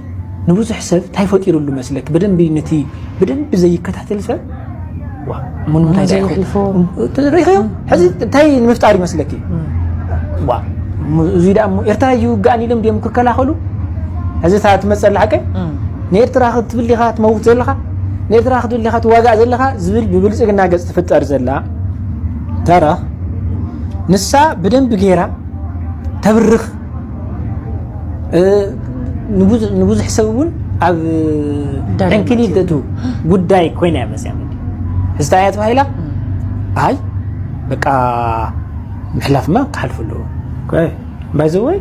ንብዙሕ ሰብ እንታይ ፈጢሩሉ መስለክ? ብደንቢ ነቲ ብደንቢ ዘይከታተል ሰብ ዋ፣ ምን ምንታይ ዳ ይኸው? ዘይሕልፎ። ሪኸዮ? ሕዚ እንታይ ንምፍጣር ይመስለኪ? ዋ፣ ም- እዙይ ደኣ እሞ ኤርትራ ይውጋእን ኢሎም ድዮም ክከላኸሉ? ሕዚ እታ ትመፀላ ሓቀ ንኤርትራ ክትብል ዲኻ ትመውት ዘለኻ፣ ንኤርትራ ክትብል ዲኻ ትዋጋእ ዘለኻ ዝብል ብብልፅግና ገፅ ትፍጠር ዘላ ተረኽ ንሳ ብደንቢ ገይራ ተብርኽ። እ፣ ንብዙ- ንብዙሕ ሰብ እውን ኣብ ዳርነት ዕንክሊል ተእቱ ጉዳይ ኮይና እያ መፅያ። ሕዝታ እያ ተባሂላ ኣይ በቃ ምሕላፍማ ክሓልፉ ኣለዎ። ባይዘወይ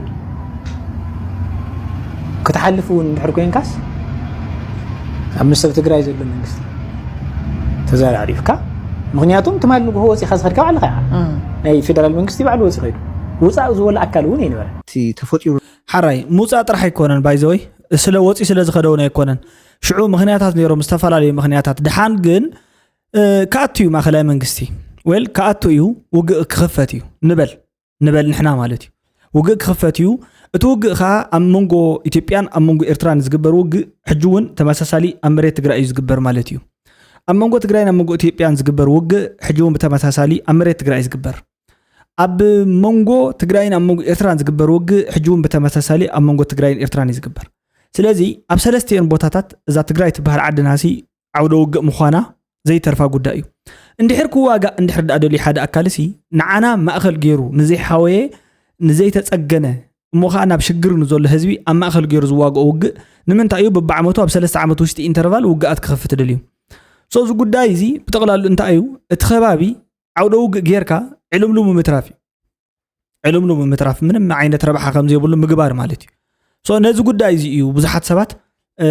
ክትሓልፍ እውን እንድሕር ኮይንካስ ኣብ ምስ ሰብ ትግራይ ዘሎ መንግስቲ ተዘራሪፍካ። ምክንያቱም ትማል ንግሆ ወፂኻ ዝኸድካ ባዕልኻ ኢኻ። ናይ ፌደራል መንግስቲ ባዕሉ ወፂ ኸይዱ ውፃእ ዝበሎ ኣካል እውን ኣይነበረ። እቲ ተፈጢሩ ሓራይ ምውፃእ ጥራሕ ኣይኮነን ባይዘወይ ስለ ወፂ ስለ ዝኸደ እውን ኣይኮነን። ሽዑ ምክንያታት ነይሮም ዝተፈላለዩ ምክንያታት ድሓን ግን እ፣ ክኣቱ እዩ ማእኸላይ መንግስቲ ወል ክኣቱ እዩ። ውግእ ክኽፈት እዩ ንበል ንበል ንሕና ማለት እዩ። ውግእ ክኽፈት እዩ። እቲ ውግእ ከዓ ኣብ መንጎ ኢትዮጵያን ኣብ መንጎ ኤርትራን ዝግበር ውግእ ሕጂ እውን ተመሳሳሊ ኣብ መሬት ትግራይ እዩ ዝግበር ማለት እዩ። ኣብ መንጎ ትግራይን ኣብ መንጎ ኢትዮጵያን ዝግበር ውግእ ሕጂ እውን ብተመሳሳሊ ኣብ መሬት ትግራይ እዩ ዝግበር። ኣብ መንጎ ትግራይን ኣብ መንጎ ኤርትራን ዝግበር ውግእ ሕጂ እውን ብተመሳሳሊ ኣብ መንጎ ትግራይን ኤርትራን እዩ ዝግበር። ስለዚ ኣብ ሰለስቲኦን ቦታታት እዛ ትግራይ ትበሃል ዓድናሲ ዓውደ ውግእ ምዃና ዘይተርፋ ጉዳይ እዩ። እንድሕር ክዋጋእ እንድሕር ደኣ ደልዩ ሓደ ኣካልሲ ንዓና ማእኸል ገይሩ ንዘይሓወየ ንዘይተፀገነ እሞ ከዓ ናብ ሽግር ንዘሎ ህዝቢ ኣብ ማእኸል ገይሩ ዝዋግኦ ውግእ ንምንታይ እዩ በብዓመቱ ኣብ ሰለስተ ዓመት ውሽጢ ኢንተርቫል ውግኣት ክኸፍት ደልዩ? ሶ እዚ ጉዳይ እዚ ብጠቕላሉ እንታይ እዩ? እቲ ከባቢ ዓውደ ውግእ ጌርካ ዕልምልሙ ምትራፍ እዩ። ዕልምልሙ ምትራፍ ምንም ዓይነት ረብሓ ከም ዘይብሉ ምግባር ማለት እዩ። ሶ ነዚ ጉዳይ እዚ እዩ ብዙሓት ሰባት እ፣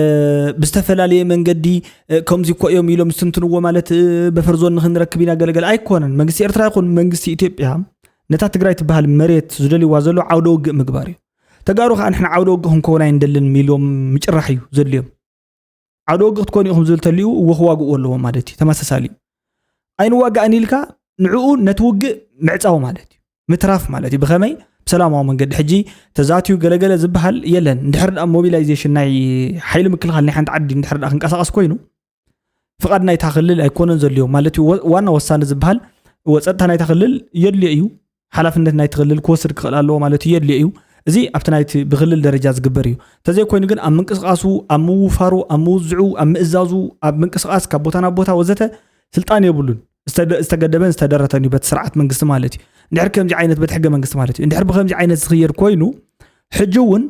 ብዝተፈላለየ መንገዲ እ፣ ከምዚ እኮ እዮም ኢሎም ዝትንትንዎ ማለት እ፣ በፈር ዞን ንክንረክብ ኢና ገለገለ ኣይኮነን። መንግስቲ ኤርትራ ይኹን መንግስቲ ኢትዮጵያ ነታ ትግራይ ትበሃል መሬት ዝደልይዋ ዘሎ ዓውደ ውግእ ምግባር እዩ። ተጋሩ ከዓ ንሕና ዓውደ ውግእ ክንከውን ኣይንደልን ኢሎም ምጭራሕ እዩ ዘድልዮም። ዓውደ ውግእ ክትኮኑ ኢኹም ዝብል ተልዩ እወ ክዋግእዎ ኣለዎም ማለት እዩ። ተመሳሳሊ እዩ። ኣይንዋጋእን ኢልካ ንዕኡ ነቲ ውግእ ምዕፃው ማለት እዩ። ምትራፍ ማለት እዩ። ብኸመይ? ብሰላማዊ መንገዲ። ሕጂ ተዛትዩ ገለገለ ዝበሃል የለን። እንድሕር ደኣ ሞቢላይዜሽን ናይ ሓይሊ ምክልኻል ናይ ሓንቲ ዓዲ እንድሕር ደኣ ክንቀሳቐስ ኮይኑ ፍቓድ ናይታ ክልል ኣይኮነን ዘድልዮ ማለት እዩ። ወ- ዋና ወሳኒ ዝበሃል ወፀጥታ ናይታ ክልል የድልዮ እዩ። ሓላፍነት ናይቲ ክልል ክወስድ ክኽእል ኣለዎ ማለት እዩ። የድልዮ እዩ። እዚ ኣብቲ ናይቲ ብክልል ደረጃ ዝግበር እዩ። እንተዘይኮይኑ ግን ኣብ ምንቅስቃሱ፣ ኣብ ምውፋሩ፣ ኣብ ምውዝዑ፣ ኣብ ምእዛዙ፣ ኣብ ምንቅስቃስ ካብ ቦታ ናብ ቦታ ወዘተ ስልጣን የብሉን። ዝተደ- ዝተገደበን ዝተደረተን እዩ በቲ ስርዓት መንግስቲ ማለት እዩ። እንድሕር ከምዚ ዓይነት በቲ ሕገ መንግስቲ ማለት እዩ። እንድሕር ብከምዚ ዓይነት ዝኽየድ ኮይኑ ሕጂ እውን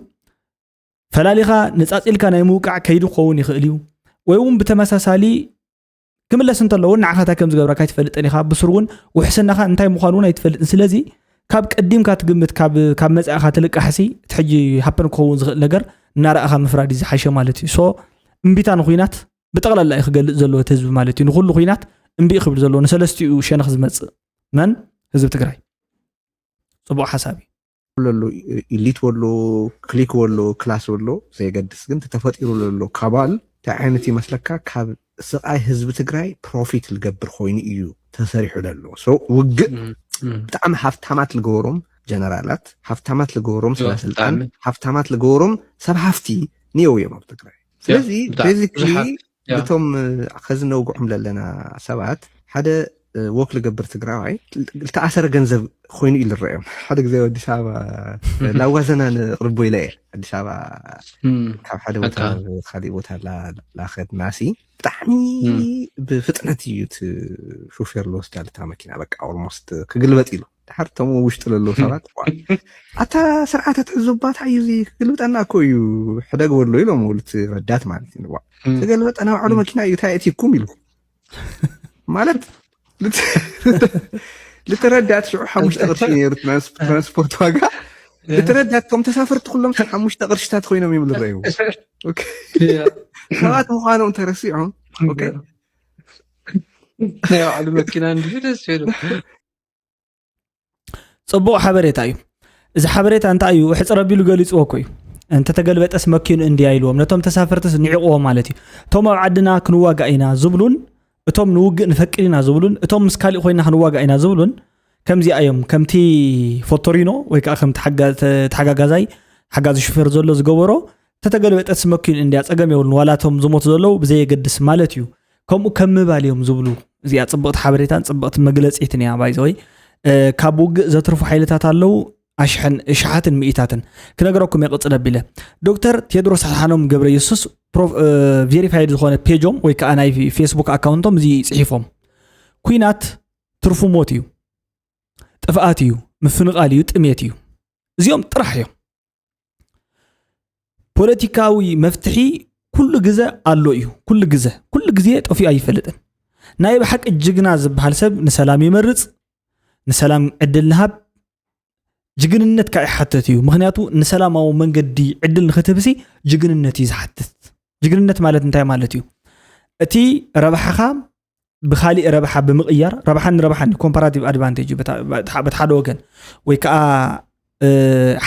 ፈላሊኻ ነፃፂልካ ናይ ምውቃዕ ከይዲ ክኸውን ይኽእል እዩ። ወይ እውን ብተመሳሳሊ ክምለስ እንተለዎ ንዓኻ እንታይ ከም ዝገብረካ ኣይትፈልጥን ኢኻ። ብስሩ እውን ውሕስናኻ እንታይ ምዃኑ እውን ኣይትፈልጥን። ስለዚ ካብ ቀዲምካ ትግምት ካብ ካብ መፃእኻ ትልቃሕሲ እቲ ሕጂ ሃፐን ክኸውን ዝኽእል ነገር እናረኣኻ ምፍራድ እዩ ዝሓሸ ማለት እዩ። ሶ እምቢታ ንኹናት ብጠቕላላ እዩ ክገልፅ ዘለዎ እቲ ህዝቢ ማለት እዩ። ንኩሉ ኩናት እምቢ እዩ ክብል ዘለዎ ንሰለስቲኡ ሸነኽ ዝመፅእ መን ህዝቢ ትግራይ። ፅቡቕ ሓሳብ እዩ። ለሎ ኢሊት ወሎ ክሊክ ወሎ ክላስ ወሎ ዘየገድስ ግን ተፈጢሩ ለሎ ካባል እንታይ ዓይነት ይመስለካ? ካብ ስቃይ ህዝቢ ትግራይ ፕሮፊት ልገብር ኮይኑ እዩ ተሰሪሑ ለሎ። ሶ ውግእ ብጣዕሚ ሃፍታማት ልገበሮም ጀነራላት፣ ሃፍታማት ልገበሮም ሰበስልጣን፣ ብጣዕሚ። ሃፍታማት ልገበሮም ሰብ ሃፍቲ ንየው እዮም ኣብ ትግራይ። ስለዚ ብጣዕሚ ቤዚክሊ ብዙሓት፣ ያ። ነቶም እ፣ ኸዚ ነውግዖም ለለና ሰባት ሓደ እ፣ ወክ ልገብር ትግራዋይ ልተኣሰረ ገንዘብ ኮይኑ እዩ ልረኦም። ሓደ ግዜ ኣዲስ ኣበባ ላዋዘና ንቅርቦ ኢለ እየ ኣዲስ ኣበባ እም፣ ካብ ሓደ ቦታ ኣታ። ናብ ካሊእ ቦታ ላ- ላኸድናሲ ብጣዕሚ እም። ብፍጥነት እዩ እቲ ሹፌር ልወስዳ ልታ መኪና በቃ ኦልሞስት ክግልበጥ ኢሉ ድሓር እቶም ውሽጢ ለለዉ ሰባት ዋ፣ ኣታ ስርዓተ ትሕዝባ እንታይ እዩ እዚ ክግልብጠና እኮ እዩ ሕደግ በሎ ኢሎም እቲ ረዳት ማለት እዩ ዋ እም። ተገልበጠ ናብ ዓሉ መኪና እዩ እንታይ ኣእትይኩም ኢሉ ማለት ልት- ልትረዳት ሽዑ ሓሙሽተ ቅርሺ ነይሩ ትራንስ- ትራንስፖርት ዋጋ ልትረዳት ከም ተሳፈርቲ ኩሎም ሓሙሽተ ቅርሽታት ኮይኖም እዮም ዝረእዩ ኦኬ። ያ። ሰባት ምዃኖም ተረሲዖም ኦኬ። ናይ ባዕሉ መኪና እንዲሁ ደስ ይብል። ፅቡቕ ሓበሬታ እዩ። እዚ ሓበሬታ እንታይ እዩ? ሕፅር ኣቢሉ ገሊፅዎ እኮ እዩ። እንተተገልበጠስ መኪኑ እንድያ ኢልዎም፣ ነቶም ተሳፈርትስ ንዒቕዎም ማለት እዩ። እቶም ኣብ ዓድና ክንዋጋእ ኢና ዝብሉን እቶም ንውግእ ንፈቅድ ኢና ዝብሉን እቶም ምስ ካሊእ ኮይና ክንዋጋእ ኢና ዝብሉን ከምዚኣ እዮም። ከምቲ ፎቶሪኖ ወይ ከዓ ከምቲ ሓጋ- ተ- ተሓጋጋዛይ ሓጋዚ ሹፌር ዘሎ ዝገበሮ፣ ተተገልበጠስ መኪኑ እንድያ፣ ፀገም የብሉን፣ ዋላ እቶም ዝሞቱ ዘለዉ ብዘየገድስ ማለት እዩ። ከምኡ ከም ምባል እዮም ዝብሉ። እዚኣ ፅብቕቲ ሓበሬታን ፅብቕቲ መግለፂትን እያ። ባይዘወይ ካብ ውግእ ዘትርፉ ሓይልታት ኣለዉ፣ ኣሽሐን እሽሓትን ሚእታትን። ክነግረኩም እየ ቅፅል ኣቢለ። ዶክተር ቴድሮስ ኣድሓኖም ገብረ የሱስ ቬሪፋይድ ዝኾነ ፔጆም ወይ ከዓ ናይ ፌስቡክ ኣካውንቶም እዚ ፅሒፎም፣ ኩናት ትርፉ ሞት እዩ፣ ጥፍኣት እዩ፣ ምፍንቓል እዩ፣ ጥሜት እዩ። እዚኦም ጥራሕ እዮም። ፖለቲካዊ መፍትሒ ኩሉ ግዘ ኣሎ እዩ። ኩሉ ግዘ ኩሉ ግዜ ጠፊኡ ኣይፈልጥን። ናይ ብሓቂ ጅግና ዝበሃል ሰብ ንሰላም ይመርፅ፣ ንሰላም ዕድል ንሃብ። ጅግንነት ከዓ ይሓትት እዩ። ምክንያቱ ንሰላማዊ መንገዲ ዕድል ንክትህብሲ ጅግንነት እዩ ዝሓትት። ጅግንነት ማለት እንታይ ማለት እዩ? እቲ ረብሓኻ ብካሊእ ረብሓ ብምቕያር፣ ረብሓን ረብሓን ኮምፓራቲቭ ኣድቫንቴጅ በቲ ሓደ ወገን ወይ ከዓ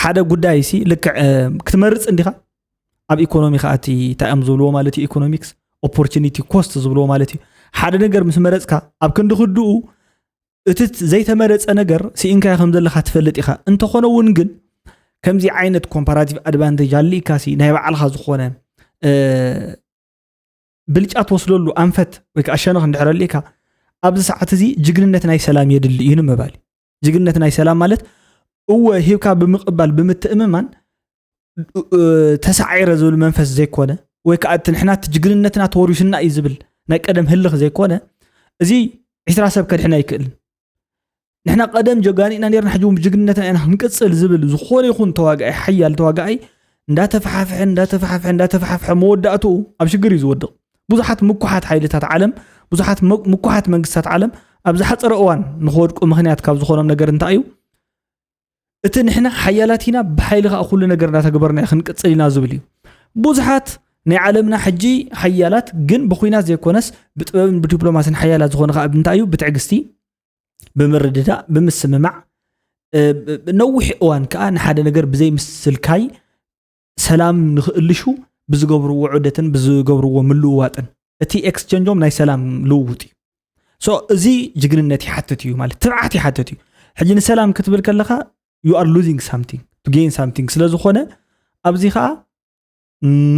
ሓደ ጉዳይ ሲ ልክዕ ክትመርፅ እንዲኻ ኣብ ኢኮኖሚ ከዓ እቲ እንታይ እዮም ዝብልዎ ማለት እዩ? ኢኮኖሚክስ ኦፖርቹኒቲ ኮስት ዝብልዎ ማለት እዩ። ሓደ ነገር ምስ መረፅካ ኣብ ክንዲ ክድኡ እቲ ዘይተመረፀ ነገር ስኢንካዮ ከም ዘለካ ትፈልጥ ኢኻ። እንተኾነ እውን ግን ከምዚ ዓይነት ኮምፓራቲቭ ኣድቫንቴጅ ኣሊእካ ሲ ናይ ባዕልካ ዝኾነ ብልጫ ትወስደሉ ኣንፈት ወይ ከዓ ሸነኽ እንድሕር ኣሊእካ ኣብዚ ሰዓት እዚ ጅግንነት ናይ ሰላም የድሊ እዩ ንምባል። ጅግንነት ናይ ሰላም ማለት እወ ሂብካ ብምቕባል ብምትእምማን ተሳዒረ ዝብል መንፈስ ዘይኮነ ወይ ከዓ እቲ ንሕና እቲ ጅግንነትና ተወሪሱና እዩ ዝብል ናይ ቀደም ህልኽ ዘይኮነ እዚ ዒስራ ሰብ ከድሕን ኣይክእልን። ንሕና ቀደም ጀጋኑ ኢና ነርና ሕጂ እውን ብጅግንነትና ኢና ክንቅፅል ዝብል ዝኾነ ይኹን ተዋጋኣይ ሓያል ተዋጋኣይ እንዳተፈሓፍሐ እንዳተፈሓፍሐ እንዳተፈሓፍሐ መወዳእትኡ ኣብ ሽግር እዩ ዝወድቕ። ብዙሓት ምኩሓት ሓይልታት ዓለም ብዙሓት ምኩሓት መንግስታት ዓለም ኣብ ዝሓፀረ እዋን ንክወድቁ ምክንያት ካብ ዝኾኖም ነገር እንታይ እዩ? እቲ ንሕና ሓያላት ኢና ብሓይሊ ከዓ ኩሉ ነገር እንዳተግበርና ክንቅፅል ኢና ዝብል እዩ። ብዙሓት ናይ ዓለምና ሕጂ ሓያላት ግን ብኩናት ዘይኮነስ ብጥበብን ብዲፕሎማስን ሓያላት ዝኾነ ከዓ እንታይ እዩ? ብትዕግስቲ ብምርድዳእ ብምስምማዕ ነዊሕ እዋን ከዓ ንሓደ ነገር ብዘይ ምስልካይ ሰላም ንክእልሹ ብዝገብርዎ ዑደትን ብዝገብርዎ ምልውዋጥን እቲ ኤክስቸንጆም ናይ ሰላም ልውውጥ እዩ። ሶ እዚ ጅግንነት ይሓትት እዩ ማለት ትብዓት ይሓትት እዩ። ሕጂ ንሰላም ክትብል ከለካ you are losing something to gain something ስለ ዝኾነ ኣብዚ ከዓ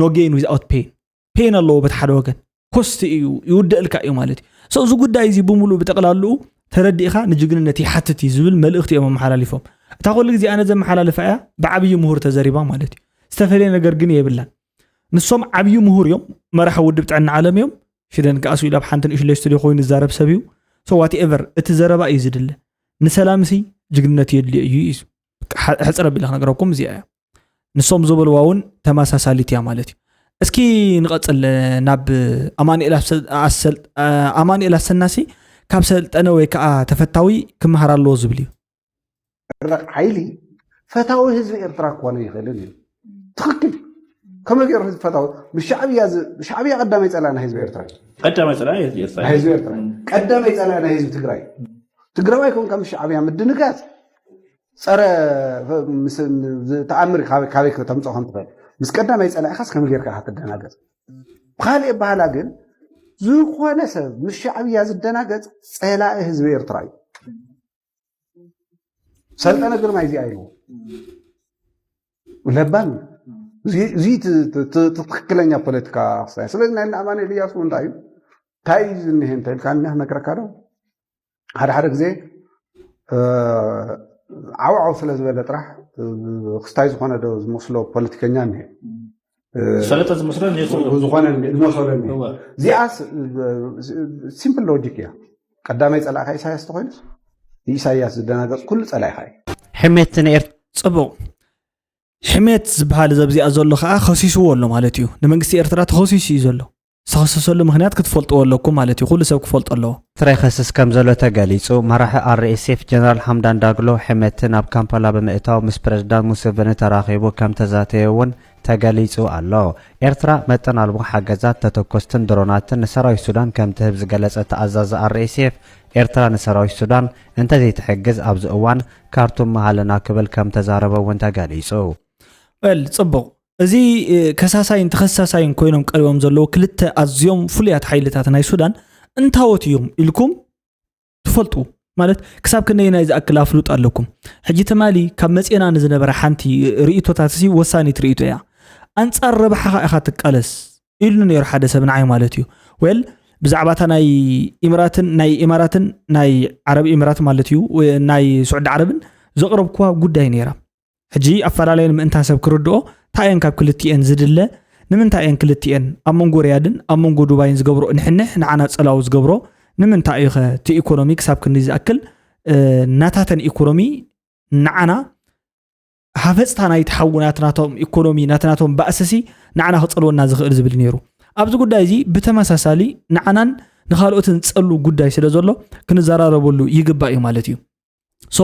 no gain without pain ፔን ኣለዎ በቲ ሓደ ወገን ኮስት እዩ ይውደእልካ እዩ ማለት እዩ። ሶ እዚ ጉዳይ እዚ ብምሉእ ብጠቕላልኡ ተረዲእካ ንጅግንነት ይሓትት እዩ ዝብል መልእኽቲ እዮም ኣመሓላሊፎም። እታ ኩሉ ግዜ ኣነ ዘመሓላልፋ እያ ብዓብዪ ምሁር ተዘሪባ ማለት እዩ። ዝተፈለየ ነገር ግን የብላን። ንሶም ዓብዪ ምሁር እዮም፣ መራሒ ውድብ ጥዕና ዓለም እዮም። ሽደን ከኣ ስኢሉ ኣብ ሓንቲ ንእሽለይ ስቱዲዮ ኮይኑ ዝዛረብ ሰብ እዩ። ሶ ዋትኤቨር እቲ ዘረባ እዩ ዝድለ። ንሰላምሲ ጅግንነት የድልዮ እዩ እዩ ሕፅር ኣቢለ ክነግረኩም እዚኣ እያ። ንሶም ዝበልዋ እውን ተመሳሳሊት እያ ማለት እዩ። እስኪ ንቐፅል ናብ ኣማኑኤል ኣሰናሲ ካብ ሰልጠነ ወይ ከዓ ተፈታዊ ክመሃር ኣለዎ ዝብል እዩ። ሓይሊ ፈታዊ ህዝቢ ኤርትራ ክኾነ ይኽእልን እዩ። ትኽክል። ከመይ ገይሩ ህዝቢ ፈታዊ? ምስ ሻዕብያ ዝ- ሻዕብያ ቀዳማይ ጸላኢ ናይ ህዝቢ ኤርትራ እዩ። ቀዳማይ ጸላኢ ናይ ህዝቢ ኤርትራ ናይ ህዝቢ ኤርትራ እዩ። ቀዳማይ ጸላኢ ናይ ህዝቢ ትግራይ እዩ። ትግራዋይ ኮንካ ምስ ሻዕብያ ምድንጋጽ ጸረ ምስ- ተኣምር ካበይ ካበይ ከተምጽኦ ከም ትኽእል ምስ ቀዳማይ ጸላኢኻስ ከመይ ጌርካ ኢኻ ትደናገጽ? ብኻልእ ኣበሃህላ ግን ዝኾነ ሰብ ምስ ሻዕብያ ዝደናገጽ ጸላኢ ህዝቢ ኤርትራ እዩ። ሰልጠነ ግርማይ እዚኣ ኢልዎ ለባም እዩ። እዚ እዚ ት- ት- ት- ትክክለኛ ፖለቲካ ክሳይ ስለዚ ናይ ኣማኑኤል እያሱ እንታይ እዩ እንታይ እዩ ዝኒሀ እንተ ኢልካ እኒሀ ክነግረካ ዶ ሓደ ሓደ ግዜ ዓውዓው ስለ ዝበለ ጥራሕ ክስታይ ዝኾነ ዶ ዝመስሎ ፖለቲከኛ እኒሀ ዝፈለጠ ዝመስሎ ዝኾነ ዝመሰሎ እኒሀ እዚኣ ሲምፕል ሎጂክ እያ ቀዳማይ ፀላእካ ኢሳያስ ተኮይኑስ ንኢሳያስ ዝደናገፅ ኩሉ ፀላኢካ እዩ ሕሜት ንኤርትራ ፅቡቕ ሕሜት ዝበሃል ዘብዚኣ ዘሎ ከዓ ከሲስዎ ኣሎ ማለት እዩ ንመንግስቲ ኤርትራ ተኸሲሱ እዩ ዘሎ ዝተኸሰሰሉ ምኽንያት ክትፈልጥዎ ኣለኩም ማለት እዩ። ኩሉ ሰብ ክፈልጦ ኣለዎ። ኤርትራ ይኸስስ ከም ዘሎ ተገሊጹ። መራሒ ኣር ኤስ ኤፍ ጀነራል ሓምዳን ዳግሎ ሕመቲ ናብ ካምፓላ ብምእታው ምስ ፕረዚዳንት ሙሴቨኒ ተራኺቡ ከም ተዛተየ እውን ተገሊጹ ኣሎ። ኤርትራ መጠን ኣልቦ ሓገዛት ተተኮስትን ድሮናትን ንሰራዊት ሱዳን ከም ትህብ ዝገለጸ ተኣዛዚ ኣር ኤስ ኤፍ፣ ኤርትራ ንሰራዊት ሱዳን እንተዘይትሕግዝ ኣብዚ እዋን ካርቱም ምሃለና ክብል ከም ተዛረበ እውን ተገሊጹ። ወል ጽቡቕ፣ እዚ ከሳሳይን ተኸሳሳይን ኮይኖም ቀሪቦም ዘለዉ ክልተ ኣዝዮም ፍሉያት ሓይልታት ናይ ሱዳን እንታወት እዮም ኢልኩም ትፈልጡ? ማለት ክሳብ ክንደየናይ ዝኣክል ኣፍሉጥ ኣለኩም? ሕጂ ትማሊ ካብ መጽኤና ንዝነበረ ሓንቲ ርእይቶታት ሲ ወሳኒት ርእይቶ እያ። ኣንጻር ረብሓኻ ኢኻ ትቃለስ ኢሉኒ ነይሩ ሓደ ሰብ ንዓይ ማለት እዩ። ወል ብዛዕባ እታ ናይ ኢምራትን ናይ ኢማራትን ናይ ዓረብ ኢምራት ማለት እዩ፣ ናይ ስዑዲ ዓረብን ዘቕረብኩዋ ጉዳይ ነይራ። ሕጂ ኣፈላለየን ምእንታን ሰብ ክርድኦ እንታይ እየን ካብ ክልቲኤን ዝድለ? ንምንታይ እየን ክልቲኤን ኣብ መንጎ ሪያድን ኣብ መንጎ ዱባይን ዝገብሮ እንሕንሕ ንዓና ጸላዊ ዝገብሮ ንምንታይ እዩ ኸ? እቲ ኢኮኖሚ ክሳብ ክንዲ ዝኣክል ናታተን ኢኮኖሚ ንዓና ሃፈፅታ ናይ ተሓዉ ናትናቶም ኢኮኖሚ ናትናቶም ባእስሲ ንዓና ክፀልወና ዝኽእል ዝብል ነይሩ። ኣብዚ ጉዳይ እዚ ብተመሳሳሊ ንዓናን ንኻልኦትን ዝፀሉ ጉዳይ ስለ ዘሎ ክንዘራረበሉ ይግባእ እዩ ማለት እዩ። ሶ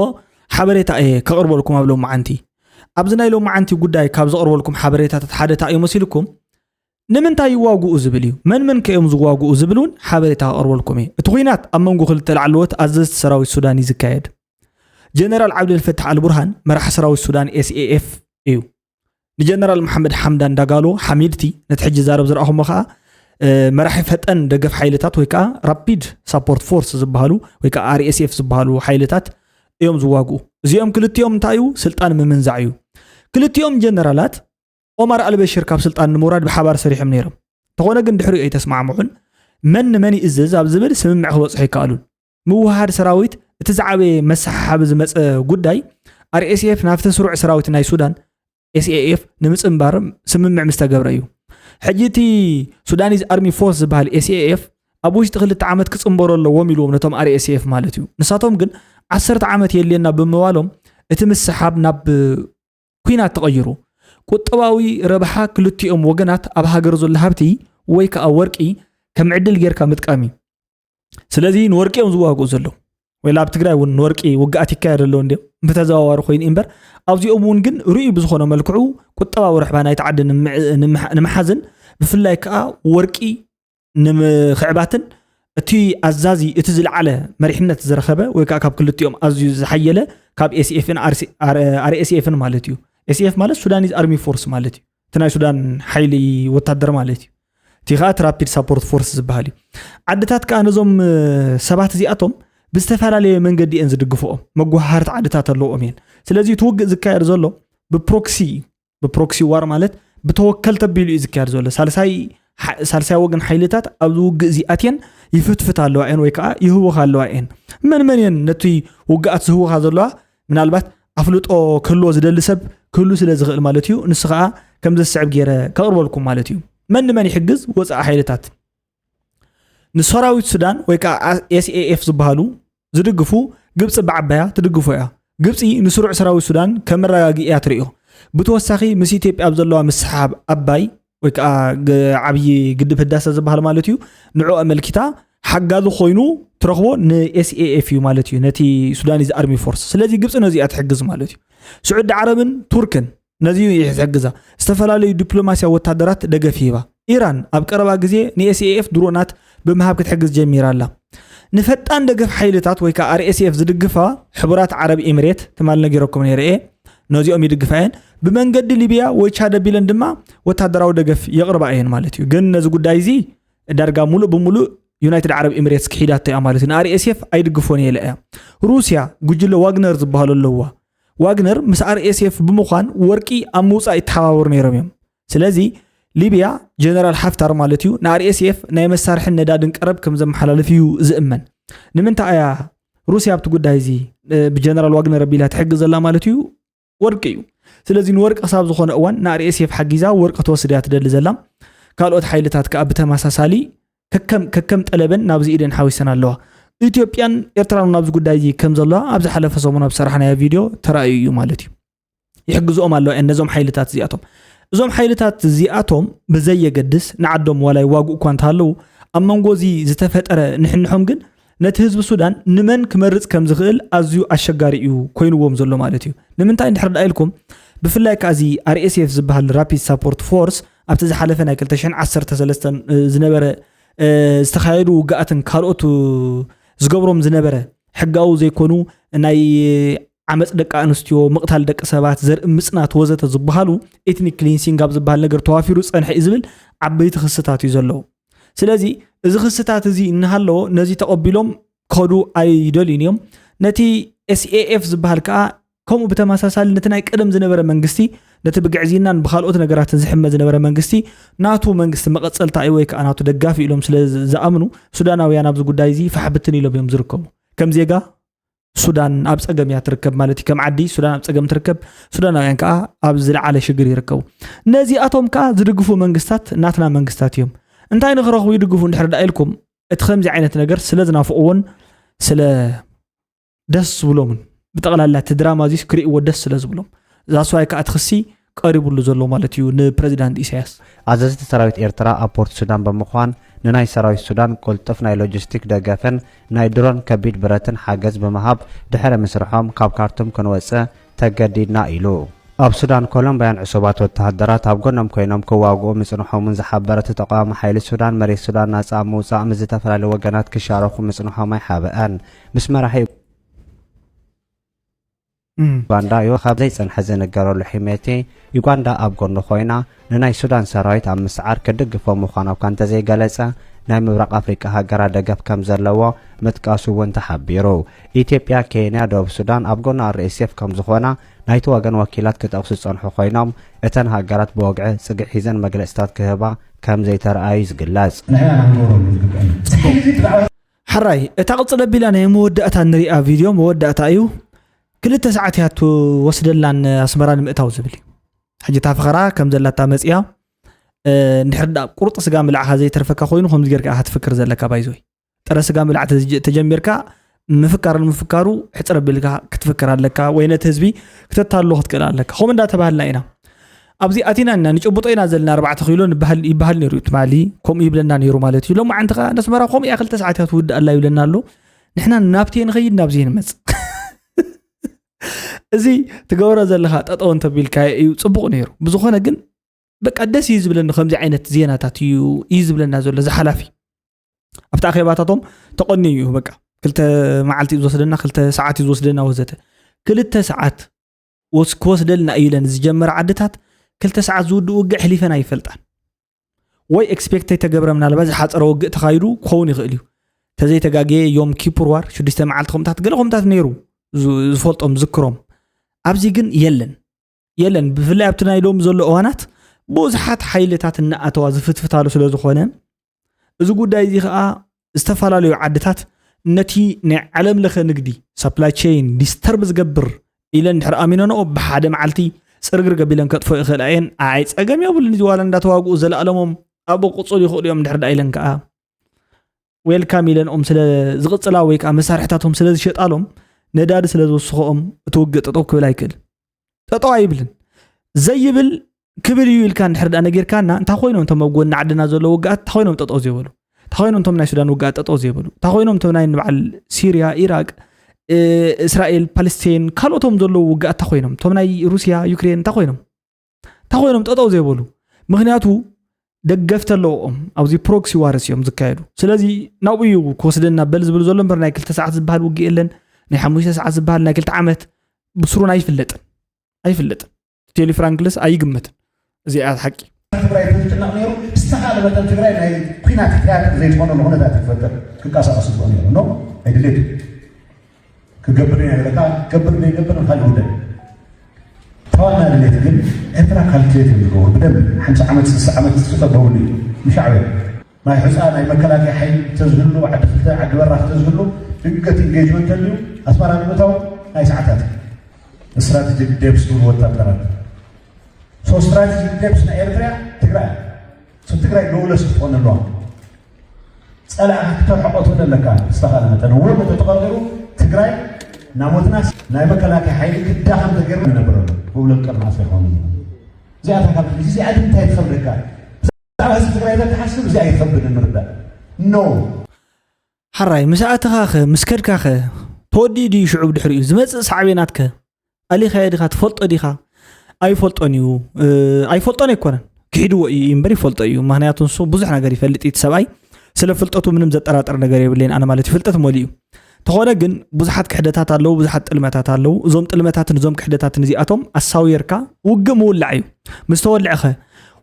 ሓበሬታ እየ ከቕርበልኩም ኣብ ሎመዓንቲ። ኣብዚ ናይ ሎመዓንቲ ጉዳይ ካብ ዘቕርበልኩም ሓበሬታታት ሓደ እንታይ እዩ መሲልኩም? ንምንታይ ይዋግኡ ዝብል እዩ። መን መን ከ እዮም ዝዋግኡ ዝብል እውን ሓበሬታ ከቕርበልኩም እየ። እቲ ኲናት ኣብ መንጎ ክልተ ላዕለዎት ኣዘዝቲ ሰራዊት ሱዳን እዩ ዝካየድ። ጀነራል ዓብደልፈታሕ ኣልቡርሃን መራሒ ሰራዊት ሱዳን ኤስኤኤፍ እዩ። ንጀነራል መሓመድ ሓምዳን ዳጋሎ ሓሚድቲ ነቲ ሕጂ ዛረብ ዝረኣኹሞ ከዓ መራሒ ፈጠን ደገፍ ሓይልታት ወይ ከዓ ራፒድ ሳፖርት ፎርስ ዝበሃሉ ወይ ከዓ ኣርኤስኤፍ ዝበሃሉ ሓይልታት እዮም ዝዋግኡ። እዚኦም ክልቲኦም እንታይ እዩ? ስልጣን ምምንዛዕ እዩ። ክልቲኦም ጀነራላት ኦማር ኣልበሽር ካብ ስልጣን ንምውራድ ብሓባር ሰሪሖም ነይሮም። እንተኾነ ግን ድሕሪኡ ኣይተስማዕምዑን። መን ንመን ይእዝዝ ኣብ ዝብል ስምምዕ ክበፅሑ ኣይከኣሉን። ምውሃድ ሰራዊት እቲ ዝዓበየ መሰሓሓቢ ዝመፀ ጉዳይ ኣርኤስኤፍ ናብቲ ስሩዕ ሰራዊት ናይ ሱዳን ኤስኤኤፍ ንምፅንባር ስምምዕ ምስ ተገብረ እዩ። ሕጂ እቲ ሱዳኒዝ ኣርሚ ፎርስ ዝበሃል ኤስኤኤፍ ኣብ ውሽጢ ክልተ ዓመት ክፅንበሩ ኣለዎም ኢልዎም ነቶም ኣርኤስኤፍ ማለት እዩ። ንሳቶም ግን ዓሰርተ ዓመት የድልየና ብምባሎም እቲ ምስሓብ ናብ ኲናት ተቐይሩ። ቁጠባዊ ረብሓ ክልቲኦም ወገናት ኣብ ሃገር ዘሎ ሃብቲ ወይ ከዓ ወርቂ ከም ዕድል ጌርካ ምጥቃም እዩ። ስለዚ ንወርቂ እዮም ዝዋግኡ ዘለዉ። ወይ ኣብ ትግራይ እውን ንወርቂ ውግኣት ይካየድ ኣለዉ እንዲዮም ብተዘዋዋሪ ኮይኑ እምበር ኣብዚኦም እውን ግን ርኡይ ብዝኾነ መልክዑ ቁጠባዊ ረብሓ ናይቲ ዓዲ ንምሓዝን ብፍላይ ከዓ ወርቂ ንምኽዕባትን እቲ ኣዛዚ እቲ ዝለዓለ መሪሕነት ዝረኸበ ወይ ከዓ ካብ ክልቲኦም ኣዝዩ ዝሓየለ ካብ ኤስኤፍን ኣርኤስኤፍን ማለት እዩ። ኤስኤፍ ማለት ሱዳኒዝ ኣርሚ ፎርስ ማለት እዩ። እቲ ናይ ሱዳን ሓይሊ ወታደር ማለት እዩ። እቲ ከዓ እቲ ራፒድ ሳፖርት ፎርስ ዝበሃል እዩ። ዓድታት ከዓ ነዞም ሰባት እዚኣቶም ብዝተፈላለየ መንገዲ እየን ዝድግፍኦም። መጓሃርቲ ዓድታት ኣለዎም እየን። ስለዚ እቲ ውግእ ዝካየድ ዘሎ ብፕሮክሲ እዩ። ብፕሮክሲ ዋር ማለት ብተወከልቲ ኣቢሉ እዩ ዝካየድ ዘሎ። ሳልሳይ ወገን ሓይልታት ኣብዚ ውግእ እዚ ኣትየን ይፍትፍት ኣለዋ እየን ወይ ከዓ ይህወኻ ኣለዋ እየን። መን መን እየን ነቲ ውግኣት ዝህወኻ ዘለዋ? ምናልባት ኣፍልጦ ክህልዎ ዝደሊ ሰብ ክህሉ ስለ ዝኽእል ማለት እዩ። ንሱ ከዓ ከም ዘስዕብ ገይረ ከቕርበልኩም ማለት እዩ። መን ንመን ይሕግዝ? ወፃኢ ሓይልታት ንሰራዊት ሱዳን ወይ ከዓ ኤስኤኤፍ ዝበሃሉ ዝድግፉ ግብፂ ብዓባያ ትድግፎ እያ። ግብፂ ንስሩዕ ሰራዊት ሱዳን ከም መረጋጊ እያ ትርእዮ። ብተወሳኺ ምስ ኢትዮጵያ ኣብ ዘለዋ ምስሓብ ኣባይ ወይ ከዓ ዓብዪ ግድብ ህዳሰ ዝበሃል ማለት እዩ ንዕኡ ኣመልኪታ ሓጋዚ ኮይኑ ትረኽቦ ንኤስኤኤፍ እዩ ማለት እዩ ነቲ ሱዳኒዝ ኣርሚ ፎርስ። ስለዚ ግብፂ ነዚኣ ትሕግዝ ማለት እዩ። ስዑዲ ዓረብን ቱርክን ነዚ እዩ ዝሕግዛ። ዝተፈላለዩ ዲፕሎማስያዊ ወታደራት ደገፍ ይህባ። ኢራን ኣብ ቀረባ ግዜ ንኤስኤኤፍ ድሮናት ብምሃብ ክትሕግዝ ጀሚራ ኣላ። ንፈጣን ደገፍ ሓይልታት ወይ ከዓ ኣርኤስኤፍ ዝድግፋ ሕቡራት ዓረብ ኤምሬት ትማል ነጊረኩም ነይረ እየ። ነዚኦም ይድግፋ እየን። ብመንገዲ ሊብያ ወይ ቻድ ኣቢለን ድማ ወታደራዊ ደገፍ የቕርባ እየን ማለት እዩ። ግን ነዚ ጉዳይ እዚ ዳርጋ ሙሉእ ብሙሉእ ዩናይትድ ዓረብ ኤምሬትስ ክሒዳቶ እያ ማለት እዩ። ንኣርኤስኤፍ ኣይድግፎን እየ ኢላ እያ። ሩስያ ጉጅለ ዋግነር ዝበሃሉ ኣለዋ። ዋግነር ምስ ኣርኤስኤፍ ብምዃን ወርቂ ኣብ ምውፃእ ይተሓባበሩ ነይሮም እዮም። ስለዚ ሊብያ ጀነራል ሓፍታር ማለት እዩ ንኣርኤስኤፍ ናይ መሳርሕን ነዳድን ቀረብ ከም ዘመሓላልፍ እዩ ዝእመን። ንምንታይ እያ ሩስያ ኣብቲ ጉዳይ እዚ ብጀነራል ዋግነር ኣቢላ ትሕግዝ ዘላ ማለት እዩ? ወርቂ እዩ። ስለዚ ንወርቂ ክሳብ ዝኾነ እዋን ንኣርኤስኤፍ ሓጊዛ ወርቂ ትወስድ እያ ትደሊ ዘላ። ካልኦት ሓይልታት ከዓ ብተመሳሳሊ ከከም ጠለበን ናብዚ ኢደን ሓዊሰን ኣለዋ። ኢትዮጵያን ኤርትራን ናብዚ ጉዳይ እዚ ከም ዘለዋ ኣብ ዝሓለፈ ሰሙን ኣብ ዝሰራሕናዮ ቪድዮ ተራእዩ እዩ ማለት እዩ። ይሕግዝኦም ኣለዋ እየን ነዞም ሓይልታት እዚኣቶም። እዞም ሓይልታት እዚኣቶም ብዘየገድስ ንዓዶም ዋላ ይዋግኡ እኳ እንተሃለዉ፣ ኣብ መንጎ እዚ ዝተፈጠረ ንሕንሖም ግን ነቲ ህዝቢ ሱዳን ንመን ክመርጽ ከም ዝኽእል ኣዝዩ ኣሸጋሪ እዩ ኮይንዎም ዘሎ ማለት እዩ። ንምንታይ እንድሕር ደኣ ኢልኩም፣ ብፍላይ ከኣ እዚ ኣር ኤስ ኤፍ ዝበሃል ራፒድ ሳፖርት ፎርስ ኣብቲ ዝሓለፈ ናይ ክልተ ሽሕን ዓሰርተ ሰለስተን ዝነበረ ዝተኻየዱ ውግኣትን ካልኦት ዝገብሮም ዝነበረ ሕጋዊ ዘይኮኑ ናይ ዓመፅ ደቂ ኣንስትዮ፣ ምቕታል ደቂ ሰባት፣ ዘርኢ ምፅናት ወዘተ ዝበሃሉ ኤትኒክ ክሊንሲንግ ኣብ ዝበሃል ነገር ተዋፊሩ ፀንሐ እዩ ዝብል ዓበይቲ ክስታት እዩ ዘለዎ። ስለዚ እዚ ክስታት እዚ እናሃለዎ ነዚ ተቐቢሎም ከዱ ኣይደልዩን እዮም። ነቲ ኤስኤኤፍ ዝበሃል ከዓ ከምኡ ብተመሳሳሊ ነቲ ናይ ቀደም ዝነበረ መንግስቲ፣ ነቲ ብግዕዝይናን ብካልኦት ነገራትን ዝሕመ ዝነበረ መንግስቲ ናቱ መንግስቲ መቐፀልታ እዩ ወይ ከዓ ናቱ ደጋፊ ኢሎም ስለ ዝኣምኑ፣ ሱዳናውያን ኣብዚ ጉዳይ እዚ ፋሕ ብትን ኢሎም እዮም ዝርከቡ። ከም ዜጋ ሱዳን ኣብ ፀገም እያ ትርከብ ማለት እዩ። ከም ዓዲ ሱዳን ኣብ ፀገም ትርከብ፣ ሱዳናውያን ከዓ ኣብ ዝለዓለ ሽግር ይርከቡ። ነዚኣቶም ከዓ ዝድግፉ መንግስታት ናትና መንግስታት እዮም። እንታይ ንክረኽቡ ይድግፉ እንድሕር ደኣ ኢልኩም፣ እቲ ከምዚ ዓይነት ነገር ስለ ዝናፍቕዎን ስለ ደስ ዝብሎምን፣ ብጠቕላላ እቲ ድራማ እዚስ ክርእይዎ ደስ ስለ ዝብሎም፣ ዛስዋይ ከዓ እቲ ክሲ ቀሪቡሉ ዘሎ ማለት እዩ ንፕረዚዳንት ኢሳያስ። ኣዘዝቲ ሰራዊት ኤርትራ ኣብ ፖርት ሱዳን ብምዃን ንናይ ሰራዊት ሱዳን ቅልጡፍ ናይ ሎጂስቲክ ደገፍን ናይ ድሮን ከቢድ ብረትን ሓገዝ ብምሃብ ድሕሪ ምስርሖም ካብ ካርቱም ክንወጽእ ተገዲድና ኢሉ። ኣብ ሱዳን ኮሎምባውያን ዕሱባት ወተሃደራት ኣብ ጎኖም ኮይኖም ክዋግኡ ምጽንሖምን ዝሓበረ እቲ ተቃዋሚ ሓይሊ ሱዳን መሬት ሱዳን ናጻ ኣብ ምውጻእ ምስ ዝተፈላለዩ ወገናት ክሻረኹ ምጽንሖም ኣይሓብአን። ምስ መራሒ ዩጋንዳ ዮ ካብ ዘይጸንሐ ዝንገረሉ ሒሜቲ፣ ዩጋንዳ ኣብ ጎኑ ኮይና ንናይ ሱዳን ሰራዊት ኣብ ምስዓር ክድግፎ ምዃኑ እኳ እንተዘይገለጸ፣ ናይ ምብራቕ ኣፍሪቃ ሃገራት ደገፍ ከም ዘለዎ ምጥቃሱ እውን ተሓቢሩ። ኢትዮጵያ፣ ኬንያ፣ ደቡብ ሱዳን ኣብ ጎኒ ኣር ኤስ ኤፍ ከም ዝኾና ናይቲ ወገን ወኪላት ክጠቕሱ ዝጸንሑ ኮይኖም፣ እተን ሃገራት ብወግዒ ጽግዒ ሒዘን መግለጽታት ክህባ ከም ዘይተረኣዩ ዝግለጽ። ንሕና ንገብረሉ ዝግብአና። ሕራይ፣ እታ ቅጽል ኣቢላ ናይ መወዳእታ ንሪኣ ቪድዮ መወዳእታ እዩ። ክልተ ሰዓት እያ ትወስደላን ኣስመራ ንምእታው ዝብል እዩ። ሕጂ እታ ፈኸራ ከም ዘላታ መጽያ፣ እ፣ እንድሕር ደኣ ቁርጢ ስጋ ምልዓኻ ዘይተርፈካ ኮይኑ ከምዚ ጌርካ ኢኻ ትፍክር ዘለካ ባይዞይ። ጥረ ስጋ ምልዓት ተጀ-፣ ተጀሚርካ ምፍካር ንምፍካሩ ሕጽር ኣቢልካ ክትፍክር ኣለካ ወይ ነቲ ህዝቢ ክተታልሎ ክትክእል ኣለካ። ከምኡ እንዳተባህልና ኢና። ኣብዚ ኣቲና ኢና ንጭብጦ ኢና ዘለና ኣርባዕተ ኪሎ ንበሃል፣ ይበሃል ነይሩ እዩ ትማሊ። ከምኡ ይብለና ነይሩ ማለት እዩ። ሎማዓንቲ ከኣ ነስመራ ከምኡ እያ ክልተ ሰዓት እያ ትውድእ ኣላ ይብለና ኣሎ። ንሕና ናብቲ ንኸይድ ናብዚ ንመጽእ። እዚ ትገብሮ ዘለኻ ጠጠው እንተቢልካዮ እዩ ጽቡቕ ነይሩ። ብዝኾነ ግን በቃ ደስ እዩ ዝብለኒ ከምዚ ዓይነት ዜናታት እዩ፣ እዩ ዝብለና ዘሎ እዚ ሓላፊ። ኣብቲ ኣኼባታቶም ተቐንዩ እዩ በቃ። ክልተ መዓልቲ እዩ ዝወስደና፣ ክልተ ሰዓት እዩ ዝወስደና ወዘተ። ክልተ ሰዓት ወስ-፣ ክወስደልና እዩ ኢለን ዝጀመረ ዓድታት ክልተ ሰዓት ዝውድእ ውግእ ኣሕሊፈን ኣይፈልጣን። ወይ ኤክስፔክት ተይተገብረ ምናልባት ዝሓፀረ ውግእ ተኻይዱ ክኸውን ይኽእል እዩ። ተዘይተጋግየ ዮም ኪፑር ዋር ሽዱሽተ መዓልቲ ከምታት ገለ ከምታት ነይሩ ዝ-፣ ዝፈልጦም ዝክሮም። ኣብዚ ግን የለን። የለን። ብፍላይ ኣብቲ ናይ ሎሚ ዘሎ እዋናት ብዙሓት ሓይልታት እናኣተዋ ዝፍትፍታሉ ስለ ዝኾነ፣ እዚ ጉዳይ እዚ ኸኣ ዝተፈላለዩ ዓድታት ነቲ ናይ ዓለም ለኸ ንግዲ ሳፕላይ ቼይን ዲስተርብ ዝገብር ኢለን ድሕሪ ኣሚነንኦ ብሓደ መዓልቲ ጽርግርግ ኣቢለን ከጥፍኦ ይኽእላ እየን። ኣይ ጸገም የብሉን። እዚ ዋላ እንዳተዋግኡ ዘለኣለሞም ኣብኡ ክቕጽሉ ይኽእሉ እዮም። ድሕሪ ደኣ ኢለን ከኣ ዌልካም ኢለንኦም ስለ ዝቕጽላ ወይ ከኣ መሳርሕታቶም ስለ ዝሸጣሎም ነዳዲ ስለ ዝውስኸኦም እቲ ውግእ ጠጠው ክብል ኣይክእል። ጠጠው ኣይብልን። ዘይብል ክብል እዩ ኢልካ እንድሕር ደኣ ነጊርካና፣ እንታይ ኮይኖም እቶም ኣብ ጎኒ ዓድና ዘለዉ ውግኣት፣ እንታይ ኮይኖም ጠጠው ዘይበሉ? እንታይ ኮይኖም እቶም ናይ ሱዳን ውግኣት ጠጠው ዘይበሉ? እንታይ ኮይኖም እቶም ናይ በዓል ሲርያ፣ ኢራቅ፣ እ፣ እስራኤል፣ ፓለስቲን፣ ካልኦቶም ዘለዉ ውግኣት እንታይ ኮይኖም? እቶም ናይ ሩስያ፣ ዩክሬን እንታይ ኮይኖም? እንታይ ኮይኖም ጠጠው ዘይበሉ? ምኽንያቱ ደገፍቲ ኣለዎም። ኣብዚ ፕሮክሲ ዋርስ እዮም ዝካየዱ። ስለዚ ናብኡ እዩ ክወስደና በል ዝብል ዘሎ እምበር ናይ ክልተ ሰዓት ዝበሃል ውግእ የለን። ናይ ሓሙሽተ ሰዓት ዝበሃል ናይ ክልተ ዓመት ብስሩን ኣይፍለጥን። ኣይፍለጥን። ቴሊ ፍራንክልስ ኣይግመትን። እዚኣ ሓቂ። ትግራይ ተጨነቕ ነይሩ። ዝተኻለ መጠን ትግራይ ናይ ኲናት ትያትር ዘይትኾነሉ ኩነታት ክፈጥር ክንቀሳቐስ ይግባእ ነይሩ። ኖ፣ ኣይድሌት ክገብር ኢና ኢለካ፣ ክገብር ዘይገብር ንኻልእ ጉዳይ። ተዋና ድሌት ግን ኤርትራ ካልኩሌት እዮም ዝገብሩ። ብደንብ ሓምሳ ዓመት፣ ስሳ ዓመት ዝጸበብሉ እዩ። ንሻዕብያ ናይ ሑጻ ናይ መከላከያ ሓይሊ ተዝህሉ፣ ዓዲ ክልተ፣ ዓዲ በራኽ ተዝህሉ፣ ድንገት ኢንጌጅመንት ተልዩ ኣስመራ ንምእታው ናይ ሰዓታት እዩ። ስትራቴጂክ ዴፕስ ዝብሉ ወታደራት። ሶ ስትራቴጂክ ዴፕስ ናይ ኤርትራ ትግራይ። ሶ ትግራይ ዶውለስ ክትኾን ኣለዋ። ጸላእካ ክተርሕቆ ትኽእል ኣለካ። ዝተኻለ መጠን እውን ተተቐርቂሩ ትግራይ ናሞትናስ ናይ መከላከያ ሓይሊ ክዳኸም ተገይሩ ይነብረሉ። ብብሎም ቅርናስ ኣይኮኑ። እዚኣ እታ ካብ እዚኣ ግን እንታይ ትኸብደካ? ብዛዕባ ህዝቢ ትግራይ ተትሓስብ እዚኣ ኣይትኸብድን ምርዳእ። ኖ። ሓራይ ምስ ኣተኻኸ ምስ ከድካኸ ተወዲኡ ድዩ ሽዑ ብድሕሪኡ ዝመፅእ ሳዕቤናትከ ኣሊኻዮ ዲኻ ትፈልጦ ዲኻ? ኣይፈልጦን እዩ። እ፣ ኣይፈልጦን ኣይኮነን፣ ክሒድዎ እዩ እምበር ይፈልጦ እዩ። ምክንያቱ ንሱ ብዙሕ ነገር ይፈልጥ እዩ እቲ ሰብኣይ። ስለ ፍልጠቱ ምንም ዘጠራጥር ነገር የብለይን ኣነ ማለት እዩ። ፍልጠት መሊኡ እዩ። ተኾነ ግን ብዙሓት ክሕደታት ኣለዉ፣ ብዙሓት ጥልመታት ኣለዉ። እዞም ጥልመታትን እዞም ክሕደታትን እዚኣቶም ኣሳዊርካ ውግእ ምውላዕ እዩ። ምስ ተወልዐኸ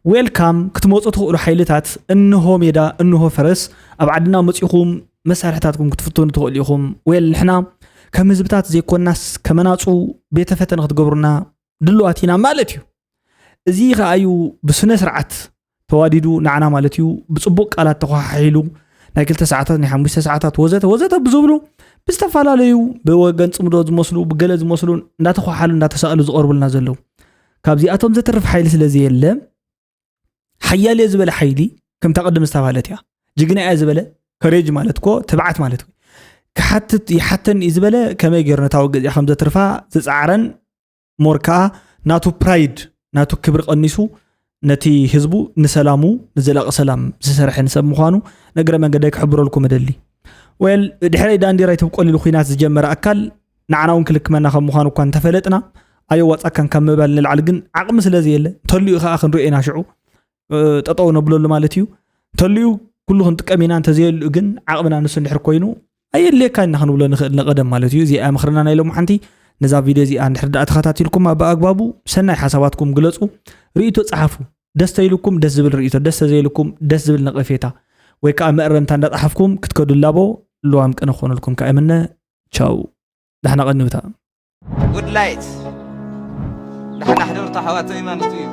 ዌልካም ክትመፁ ትኽእሉ ሓይልታት እንሆ ሜዳ እንሆ ፈረስ ኣብ ዓድና መፂኹም መሳርሕታትኩም ክትፍትኑ ትኽእሉ ኢኹም። ዌል ንሕና ከም ህዝብታት ዘይኮናስ ከመናፁ ቤተ ፈተነ ክትገብሩና ድልዋት ኢና ማለት እዩ። እዚ ከኣ እዩ ብስነ ስርዓት ተዋዲዱ ንዓና ማለት እዩ። ብፅቡቅ ቃላት ተኳሓሒሉ ናይ ክልተ ሰዓታት ናይ ሓሙሽተ ሰዓታት ወዘተ ወዘተ ብዝብሉ ብዝተፈላለዩ ብወገን ፅምዶ ዝመስሉ ብገለ ዝመስሉ እንዳተኳሓሉ እንዳተሳእሉ ዝቐርቡልና ዘለዉ። ካብዚኣቶም ዘትርፍ ሓይሊ ስለ ዘየለ ሓያል እየ ዝበለ ሓይሊ ከምታ ቅድም ዝተባህለት እያ። ጅግና እየ ዝበለ ከሬጅ ማለት ኮ ትብዓት ማለት እዩ። ክሓትት ይሓተኒ እዩ ዝበለ ከመይ ገይሩ ነታ ውግእ እዚኣ ከም ዘትርፋ ዝፀዓረን ሞር ከዓ ናቱ ፕራይድ ናቱ ክብሪ ቀኒሱ ነቲ ህዝቡ ንሰላሙ ንዘላቂ ሰላም ዝሰርሐ ንሰብ ምዃኑ ንእግረ መንገደይ ክሕብረልኩም እደሊ። ወል ድሕረይ ዳንዲራ ይተብቆል ኢሉ ኩናት ዝጀመረ ኣካል ንዓና እውን ክልክመና ከም ምዃኑ እኳ እንተፈለጥና ኣየዋፃካን ካብ ምባል ንላዕሊ ግን ዓቕሚ ስለ ዘየለ እንተልዩ ከዓ ክንሪኦ ኢና ሽዑ እ፣ ጠጠው ነብለሉ ማለት እዩ። እንተልዩ ኩሉ ክንጥቀም ኢና፣ እንተዘየልኡ ግን ዓቕምና ንሱ እንድሕር ኮይኑ ኣየድልየካ ኢና ክንብሎ ንኽእል ንቐደም ማለት እዩ። እዚኣ ምኽርና ናይ ሎምሓንቲ። ነዛ ቪድዮ እዚኣ እንድሕር ደኣ ተኸታቲልኩም ብኣግባቡ ሰናይ ሓሳባትኩም ግለፁ፣ ርእይቶ ፀሓፉ። ደስ ተይልኩም ደስ ዝብል ርእይቶ፣ ደስ ተዘይልኩም ደስ ዝብል ነቐፌታ ወይ ከዓ መእረምታ እንዳፀሓፍኩም ክትከዱ ላቦ። ልዋም ቅነ ክኾነልኩም ከዓ እምነ። ቻው፣ ዳሕና ቀንዩታ። ጉድ ላይት ዳሕና ሕደርታ ሓዋተይ ማለት እዩ።